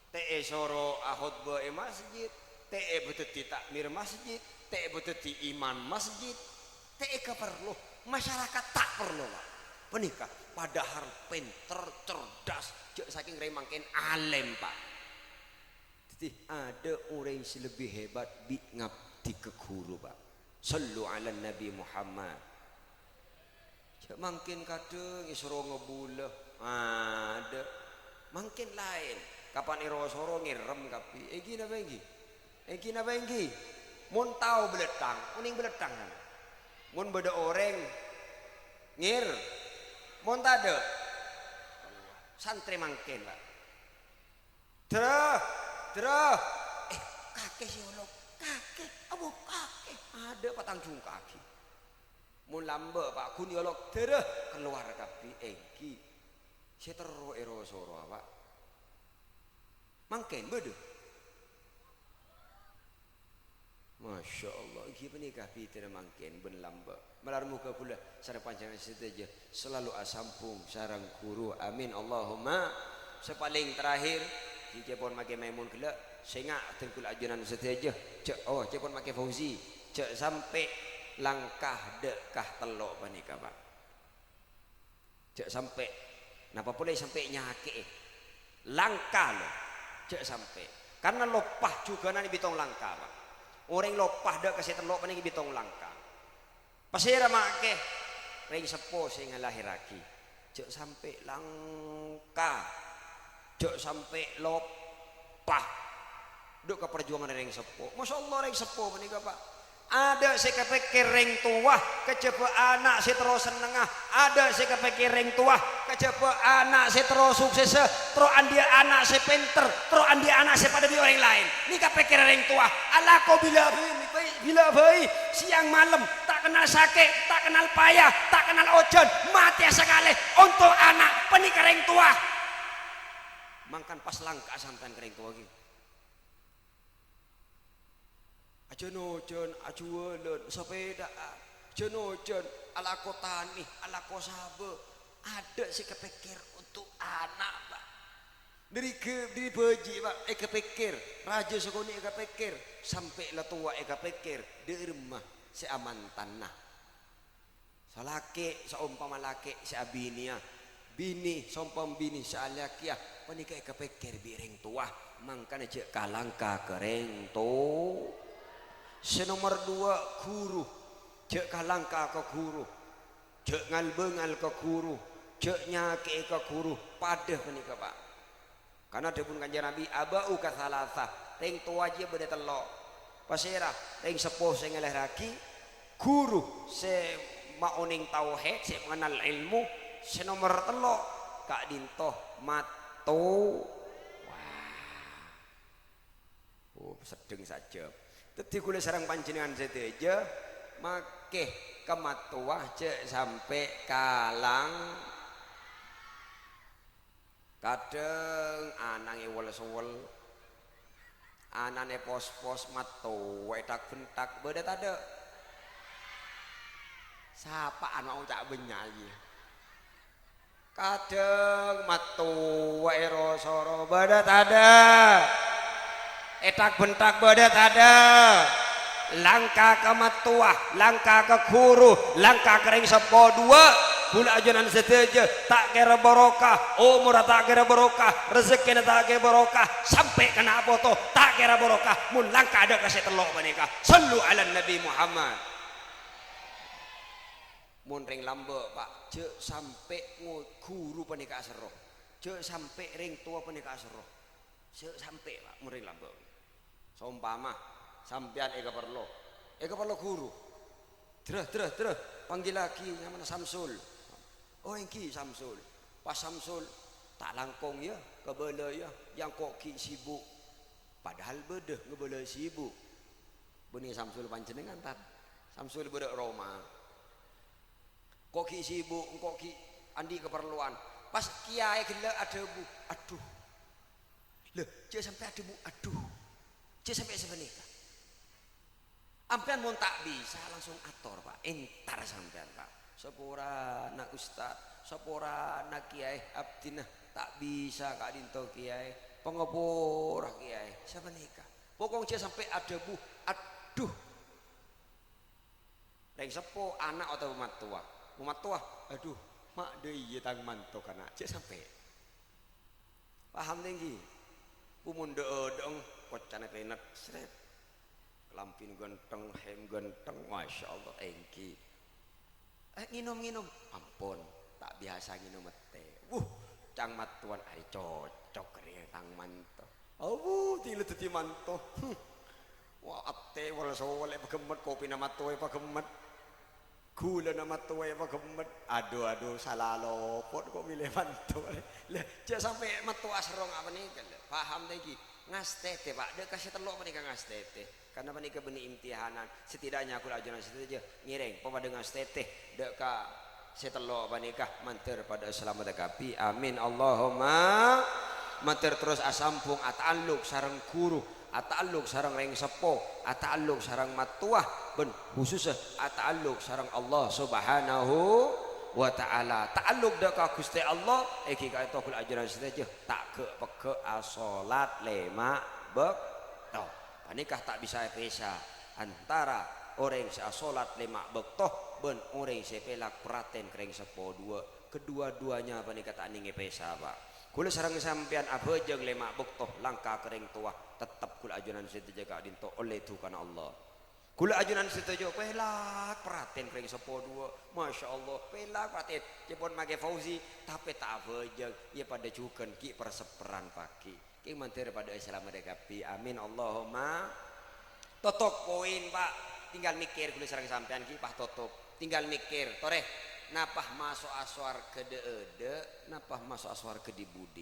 ta' èsoro akhotbah è masjid, ta' èpadhâddhi takmir masjid, ta' èpadhâddhi imam masjid, ta' èkaparlo. Masyarakat ta' parlo, Pa'. Panèka padahal pènter, cerdas, jâ' sakèng rèng mangkèn alèm, Pa'. Tadâ' orèng sè lebbi hebat bi' ngabdi ka ghuru, Pak. Shallu 'alan Nabi Muhammad. Jhâ' mangkèn kadhâng èsoro ngabulâ. Adâ'. Mangkèn laèn. Kapan èro-soro ngèrèm kabbhi. Èngghi napa èngghi? Èngghi napa èngghi? Mon tao bâlâththang, onèng bâlâththang, kan? Mon bâdâ orèng ngèr-, mon tadâ', santrè mangkèn, Pak. Dra, dra. Eh, kakè sè olok. Kakè, abbhu, kakè. Adâ' patang jungkaghi. Mon lambâ', Pak, ghun èolok, dra, kalowar kabbhi, èngghi. Sè terro èro-soro, Pak. Mangkèn bâdâ. Masya Allah, èngghi panèka bhidhâna mangkèn bân lambâ'. Malar moghâ kaulâ sareng panjhennengngan sadhâjâ salalu asambhung sareng ghuru. Amin, Allahumma. Sè palèng terakhir, ghi' ca'èpon Makè Maimun ghellâ', sènga' dhân kaulâ ajunan sadhâjâ, jhâ', oh, ca'èpon Makè Fauzi, jhâ' sampè' langka dâ' ka tello' panèka, Pak. Jhâ' sampè', napa polè sampè' nyakè'è. Langka, lo. Jhâ' sampè'. Karna loppa jhughân nè' bitong langka, Pak. Orèng loppa dâ' ka sè tello' panèka bitong langka. Pasèra makè? Rèng seppo sè ngalahèrraghi. Jhâ' sampè' langka. Jhâ' sampè' loppa. Dâ' ka parjuwânganna rèng seppo. Masya Allah, rèng seppo panèka, Pak. Adâ' sè èkapèkkèr rèng towa, kajhâbhâ ana' sè terro sennengnga. Adâ' sè èkapèkkèr rèng towa, kajhâbhâ ana' sè terro suksessa, terro andi'â ana' sè pènter, terro andi'â ana' sè padâ bi' orèng laèn. Nèka pèkkèrra rèng towa. Alako bilâ bhâi, bilâ bhâi, sèyang malem, ta' kennal sakè', ta' kennal paya, ta' kennal ojhân, matèya sakalè, onto ana', panèka rèng towa. Mangkana pas langka sampèyan ka rèng towa ghi. Ajhân-ojhân, ajhuwâlân, sapèdaan, jhân-ojhân, alako tanè, alako sabâ. Adâ' sè èkapèkkèr onto' ana', Pak. Dâri ghâ-, dâri bhâji', Pak, èkapèkkèr. Rajâ sakonè' èkapèkkèr. Sampè' la towa èkapèkkèr. Dâ'remma sè amantanna. Salakè' saompama lakè' sè abinèya, binè saompama binè sè alakèya, panèka èkapèkkèr bi' rèng towa, mangkana jhâ' kalangka ka rèng to-, sè nomer duwâ', ghuru. Jhâ' kalangka ka ghuru. Jhâ' ngal-bângal ka ghuru. Jhâ' nyakè'è ka ghuru. Padâ panèka, Pak. Karna dhâbuna Kanjeng Nabi, "Aba'uka tsalatsa," rèng towa jiyâ bâdâ tello'. Pasèra? Rèng seppo sè ngalahèrraghi, ghuru sè maonèng tauhid, sè ngennal èlmo, sè nomer tello', ka'dinto mattowa. Oh, seddheng sajjhâm. Dhâddhi kaulâ sareng panjhennengngan sadhâjâ makè ka mattowa jhâ' sampè' kalang. Kadhâng ana'na èwel-sowel, ana'na èpos-pos, mattowa èthak-bhenthak, bâdâ tadâ'? Sapa'an ma' oca' bânnya' jiyâ. Kadhâng mattowa èro-soro, bâdâ tadâ'? Èthak-bhenthak bâdâ tadâ'? Langka ka mattowa, langka ka ghuru, langka ka rèng seppo duwâ', kaulâ ajunan sadhâjâ, ta' kèra barokah, omorra ta' kèra barokah, rejekkèna ta' kèra barokah, sampè' ka ana' poto ta' kèra barokah, mon langka dâ' ka sè tello' panèka. Shallu 'alan Nabi Muhammad. Mon rèng lambâ', Pak, jhâ' sampè' ngo-, ghuru panèka aserro. Jhâ' sampè' rèng towa panèka aserro. Jhâ' sampè', Pak, mon rèng lambâ'. Saompama sampèyan èkaparlo, èkaparlo ghuru. "Dra, dra, dra, panggillaghi nyamana Samsul." "Oh, èngghi, Samsul." Pas Samsul, "Ta' langkong, yâ, kabâlâ, yâ, engko' ghi' sibuk." Padahal bâdâ ngabâlâ sibuk. Bânnè Samsul panjhennengngan, Tat. Samsul bâdâ roma. Engko' ghi' sibuk, engko' ghi' andi' kaparlowan. Pas kèyaè ghellâ' adhâbu, "Adhu." Lha, jhâ' sampè' adhâbu, "Adhu." Jhâ' sampè' sapanèka. Ampèyan mon ta' bisa, langsung ator, Pak. Entar sampèyan, Pak. "Saporana, Ustad. Saporana, Kèyaè. Abdhina ta' bisa ka'dinto, Kèyaè. Pangapora, Kèyaè." Sapanèka. Pokok jhâ' sampè' adhâbu, "Adhu." Rèng seppo, ana' otabâ mattowa. Mon mattowa, "Adhu, ma' dâ' iyâ tang manto kana'." Jhâ' sampè'. Paham, tèngghi? Pumon dâ'-, dâ'eng, Koccana pènèk, sret. Kalambhina ghântheng, hem ghântheng, masyaallah, èngghi. "Eh, ngènom, ngènom." "Ampon, ta' biyasa ngènom tè." Wuh, ca'na mattowana, "Arèya cocok rèya tang manto." Awu, dhina dhâddhi manto. Hmm. Wah, tè wal-sowal èpaghemmet, kopina mattowa èpaghemmet. Ghulâna mattowa èpaghemmet. Adhu, adhu, sala lopot ko' mèlè manto. Lah, jhâ' sampè' mattowa aserrong apanèka, lho. Paham ta' èngghi? Ngastètè, Pak. Dâ' ka sè tello' panèka ngastètè. Karna panèka bânnè imtihanan. Setidaknya kaulâ ajunan sadhâjâ ngèrèng papadâ ngastètè. Dâ' ka sè tello' panèka mandhâr padâ salamet kabbhi. Amin. Allahumma. Mandhâr terros asambhung ata'alluk sareng ghuru. Ata'alluk sareng rèng seppo, ata'alluk sareng mattowa, bân husussa ata'alluk sareng Allah Subhanahu wa Ta'ala. Ta'alluk dâ' ka Ghustè Allah, èngghi ka'dinto kaulâ ajunan sadhâjâ, ta' ghâ'-pegghâ' asolat lèma' bâkto. Panèka ta' bisa èpèsa antara orèng sè asolat lèma' bâkto bân orèng sè pèlak paratèn ka rèng seppo duwâ'. Kedua-duanya panèka ta' nèng èpèsa, Pak. Kaulâ sareng sampèyan abhâjâng lèma' bâkto langka ka rèng towa, tettep kaulâ ajunan sadhâjâ ka'dinto ollè dhukana Allah. Kaulâ ajunan sadhâjâ pèlak paratèn ka rèng seppo duwâ'. Masya Allah, pèlak paratèn. Cèpon makè Fauzi, tapè ta' abhâjâng. Iyâ padâ jhughân ghi' per-sepperan paghi'. Kèng mandhâr padâ salamet kabbhi. Amin. Allahumma. Totop poin, Pak. Tinggal mèkkèr kaulâ sareng sampèyan ghi' pas totop. Tinggal mèkkèr, torè. Napa maso'a sowarghâ dâ'-adâ'? Napa maso'a sowarghâ dhi-budhi?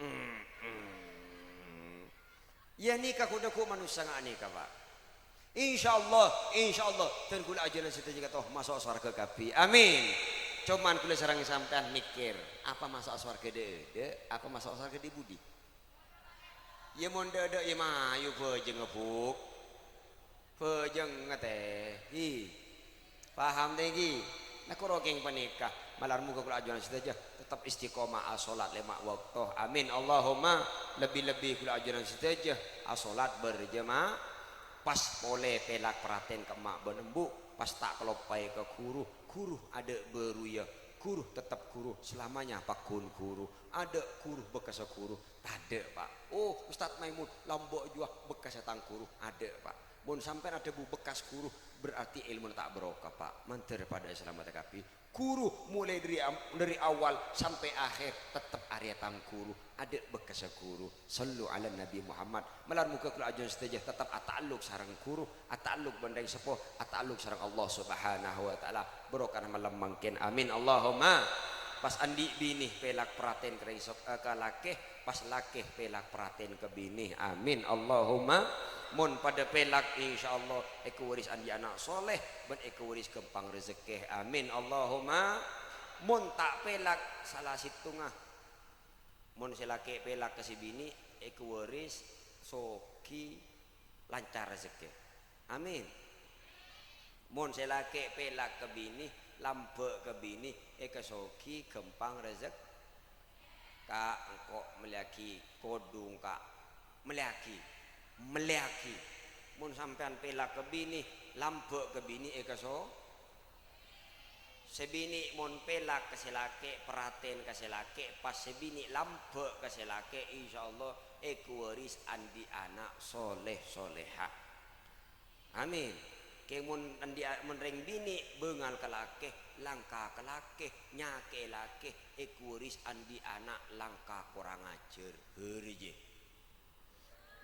Mm-mm. Iyâ nèka ghu-, dhâghu' manossa nga' nèka, Pak. Insyaallah, insyaallah, dhân kaulâ ajunan sadhâjâ ka'dinto maso' sowarghâ kabbhi. Amin. Coma kaulâ sareng sampèyan mèkkèr, apa maso' sowarghâ dâ'-adâ', apa maso' sowarghâ dhi-budhi? Iyâ mon dâ'-adâ' iyâ mayu bhâjângnga, Bu'. Bhâjângnga tè. Hi. Paham ta' èngghi? Nah, koro kèng panèka, malar moghâ kaulâ ajunan sadhâjâ tettep istiqomah asolat lèma' bâkto. Amin. Allahumma. Lebbi-lebbi kaulâ ajunan sadhâjâ asolat berjamaah. Pas polè pèlak paratèn ka emma' bân embu', pas ta' kaloppaè ka ghuru. Ghuru adâ' bâruyâ, ghuru tettep ghuru, selamanya pagghun ghuru. Adâ' ghuru bekkassa ghuru, tadâ', Pak. Oh, Ustadz Maimun, lambâ' jiyâ bekkassa tang ghuru. Adâ', Pak. Mon sampèyan adhâbu bekkas ghuru, berarti èlmona ta' barokah, Pak. Mandhâr padâ salamet kabbhi. Ghuru molaè dâri am-, dâri awal sampè' akhèr tettep arèya tang ghuru. Adâ' bekkassa ghuru. Shallu 'alan Nabi Muhammad. Malar moghâ kaulâ ajunan sadhâjâ tettep ata'alluk sareng ghuru, ata'alluk bân rèng seppo, ata'alluk sareng Allah Subhanahu wa Ta'ala. Barokana malem mangkèn. Amin. Allahumma. Pas andi' binè pèlak paratèn ka rèng sep-, eh, ka lakè, pas lakè pèlak paratèn ka binè. Amin. Allahumma. Mon padâ pèlak, insyaallah èkawaris andi' ana' soleh bân èkawaris ghâmpang rejekkè. Amin. Allahumma. Mon ta' pèlak, sala sèttonga. Mon sè lakè pèlak ka sè binè', èkawaris soghi lancar rejekkè. Amin. Mon sè lakè pèlak ka binè', lambâ' ka binè', èkasoghi ghâmpang rejek-, Ka', engko' mellèyaghi kodhung, Ka'. Mellèyaghi. Mellèyaghi. Mon sampèyan pèlak ka binè', lambâ' ka binè' èkaso-, Sè binè' mon pèlak ka sè lakè', paratèn ka sè lakè', pas sè binè' lambâ' ka sè lakè', insyaallah èkawaris andi' ana' soleh-soleha. Amin. Kèng mon andi' a-, mon rèng binè' bângal ka lakè, langka ka lakè, nyakè'è lakè, èkawaris andi' ana' langka korang ajhâr. Hârèjè.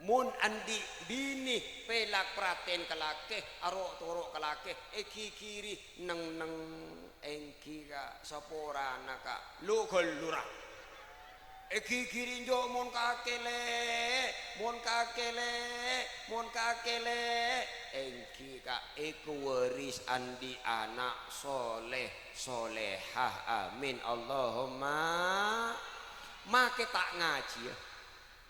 Mon andi' binè pèlak paratèn ka lakè, aro'-toro' ka lakè, èghighiri neng-neng èngghi ka saporana ka lu-ghâllurra. Èghighiri enjâ' mon kakè lè', mon kakè lè', mon kakè lè', èngghi ka èkawaris andi' ana' soleh-solehah. Amin. Allahumma. Makè ta' ngajhiyâ.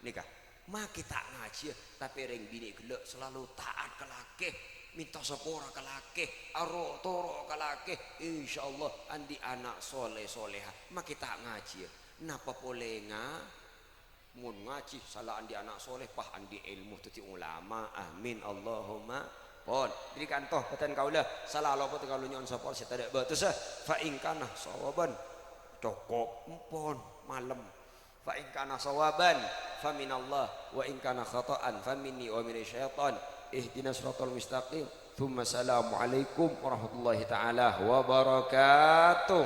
Nèka. Makè ta' ngajhiyâ, tapè rèng binè' ghellâ' salalu ta'at ka lakè, mènta sapora ka lakè, aro'-toro' ka lakè, insyaallah andi' ana' soleh-soleha. Makè ta' ngajhiyâ, napa polè nga-, mon ngajhi sala andi' ana' soleh, pas andi' èlmo dhâddhi ulama. Amin, Allahumma. Pon, dhâri kanto bhâdhân kaulâ, sala lopot kaulâ nyo'on sapora sè tadâ' bâtessa. Fa in kana shawaban, cokop, empon, malem. Fa in kana shawaban fa minallah, wa in kana khata'an fa minni wa minasy syaitan. Ihdinas siratal mustaqim. Tsumma assalamualaikum warahmatullahi taala wabarakatuh.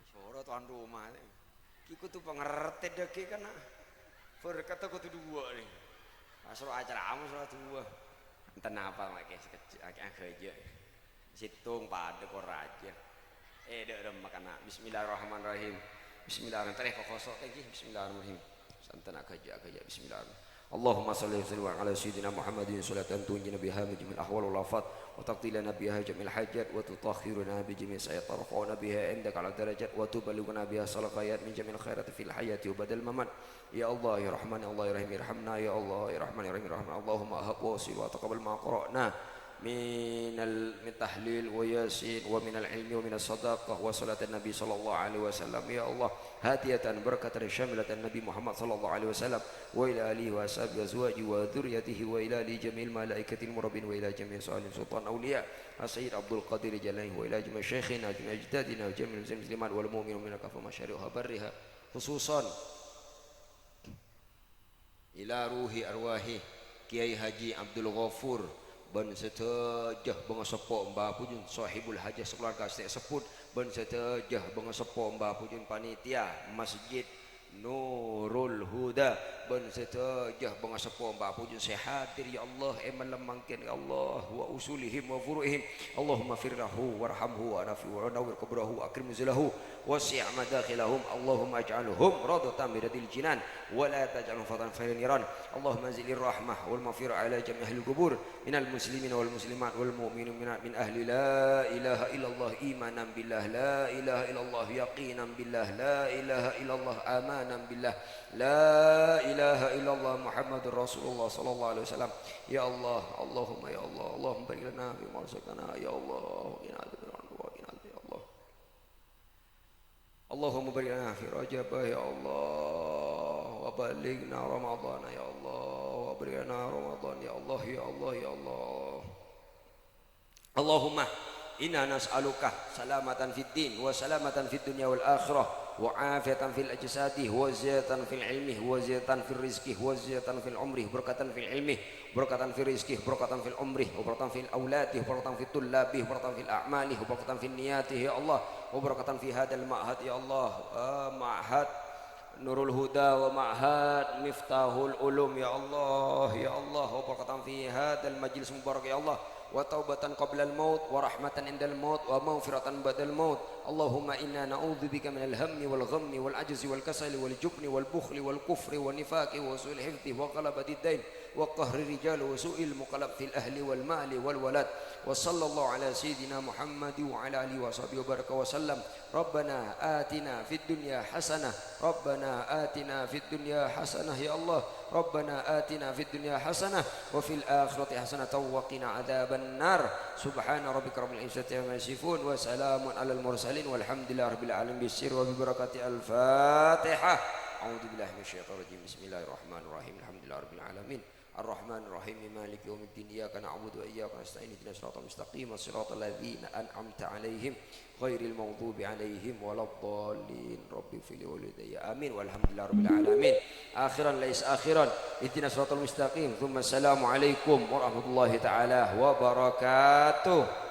Soro tuan rumah. Ki kudu pangertè dhâggi' kana. Berkatta kudu duwâ' nè. Pas ro acara amus ro duwâ'. Enten apa makkè sakejjhâ' akè aghâjâ'. Sèttong padâ ko rajâ. Eh, dâ' remma kana. Bismillahirrahmanirrahim. Bismillahirrahmanirrahim. Terè kokoso' kènggi. Bismillahirrahmanirrahim. Santen aghâjâ', aghâjâ'. Bismillahirrahmanirrahim. Allahumma shalli wa sallim ala sayyidina Muhammadin salatan tunjina biha min jami'il ahwal wal afat, wa taqdi lana biha jami'al hajat, wa tutahhiruna bi jami'is sayyi'at, tarfa'una biha indaka ala darajat, wa tuballighuna biha aqsal ghayat min jami'il khairat fil hayati wa ba'dal mamat. Ya Allah, ya Rahman, ya Allah, ya Rahim, irhamna, ya Allah, ya Rahman, ya Rahim, irhamna. Allahumma hab wa wasil wa taqabbal ma qara'na minal, min tahlil wa yasin wa minal ilmi wa minas sadaqah wa salatan Nabi sallallahu alaihi wasallam. Ya Allah, hadiyatan barakatan syamilatan Nabi Muhammad sallallahu alaihi wasallam wa ila alihi wa ashabihi wa azwajihi wa dzurriyyatihi wa ila ali jami'il malaikatil muqarrabin wa ila jami'i salihin sultan auliya Sayyid Abdul Qadir Jailani wa ila jami'i syaikhina jami'i ajdadina wa jami'il muslimin muslimat wal mu'minin mu'minat kafah masyariqha barriha khususan ila ruhi arwahi Kyai Haji Abdul Ghafur bân sadhâjâ bângaseppo emba' bujun sahibul hajah sakalowarga sè èsebbhut bân sadhâjâ bângaseppo emba' bujun panitia Masjid Nurul Huda bân sadhâjâ bângaseppo emba' bujun sè hadir, ya Allah, è malem mangkèn, ya Allah, wa usulihim wa furu'ihim. Allahumma fir lahu warhamhu wa nafi wa nawwir qabrahu wa akrim nuzulahu. Wasi' madakhilahum, Allahumma ij'alhum rawdatan min riyadil jinan, wa la taj'alhum fatan fil niran. Allahumma anzilir rahmah wal maghfirah ala jami'i ahlil qubur, minal muslimin wal muslimat wal mu'minin min, min ahli la ilaha illallah imanan billah, la ilaha illallah yaqinan billah, la ilaha illallah amanan billah, la ilaha illallah Muhammadur Rasulullah sallallahu alaihi wasallam. Ya Allah, Allahumma ya Allah, Allahumma barik lana fi ma razaqtana, ya Allah, wa qina adzabannar, wa qina adzabannar, ya Allah. Allahumma barik lana fi Rajab, ya Allah, wa ballighna Ramadan, ya Allah, wa barik lana Ramadan, ya Allah, ya Allah, ya Allah. Allahumma inna nas'aluka salamatan fid din, wa salamatan fid dunya wal akhirah, wa afiyatan fil ajsadi, wa ziyadatan fil ilmi, wa ziyadatan fil rizqi, wa ziyadatan fil umri, barakatan fil ilmi, barakatan fil rizqi, barakatan fil umri, wa barakatan fil auladi, wa barakatan fit tullabi, wa barakatan fil a'mali, wa barakatan fin niyati, ya Allah, wa barakatan fi hadzal ma'had, ya Allah, eh, ma'had Nurul Huda wa ma'had Miftahul Ulum, ya Allah, ya Allah, wa barakatan fi hadzal majlis mubarak, ya Allah, wa taubatan qablal maut, wa rahmatan indal maut, wa maghfiratan ba'dal maut. Allahumma inna na'udzubika minal hammi wal ghammi wal ajzi wal kasali wal jubni wal bukhli wal kufri wan nifaqi wa su'il hifdzi wa ghalabatid dain wa qahri rijal wa su'il muqallab fil ahli wal mali wal walad. Wa sallallahu ala sayyidina Muhammad wa ala alihi wa sahbihi wa baraka wa sallam. Rabbana atina fid dunya hasanah. Rabbana atina fid dunya hasanah, ya Allah. Rabbana atina fid dunya hasanah wa fil akhirati hasanatan wa qina adzabannar. Subhana rabbika rabbil izzati amma yasifun wa salamun alal mursalin walhamdulillahi rabbil alamin. Bisirri wa bi barakati al-Fatihah. A'udzu billahi minasyaitonir rajim. Bismillahirrahmanirrahim. Alhamdulillahi rabbil alamin. Arrahmanirrahim. Maliki yaumiddin. Iyyaka na'budu wa iyyaka nasta'in. Ihdinas siratal mustaqim. Siratal ladzina an'amta 'alaihim ghairil maghdubi 'alaihim waladdallin. Rabbighfirli wa liwalidayya. Amin. Walhamdulillahi rabbil alamin. Akhiran laisa akhiran. Ihdinas siratal mustaqim. Tsumma assalamu alaikum warahmatullahi taala wabarakatuh.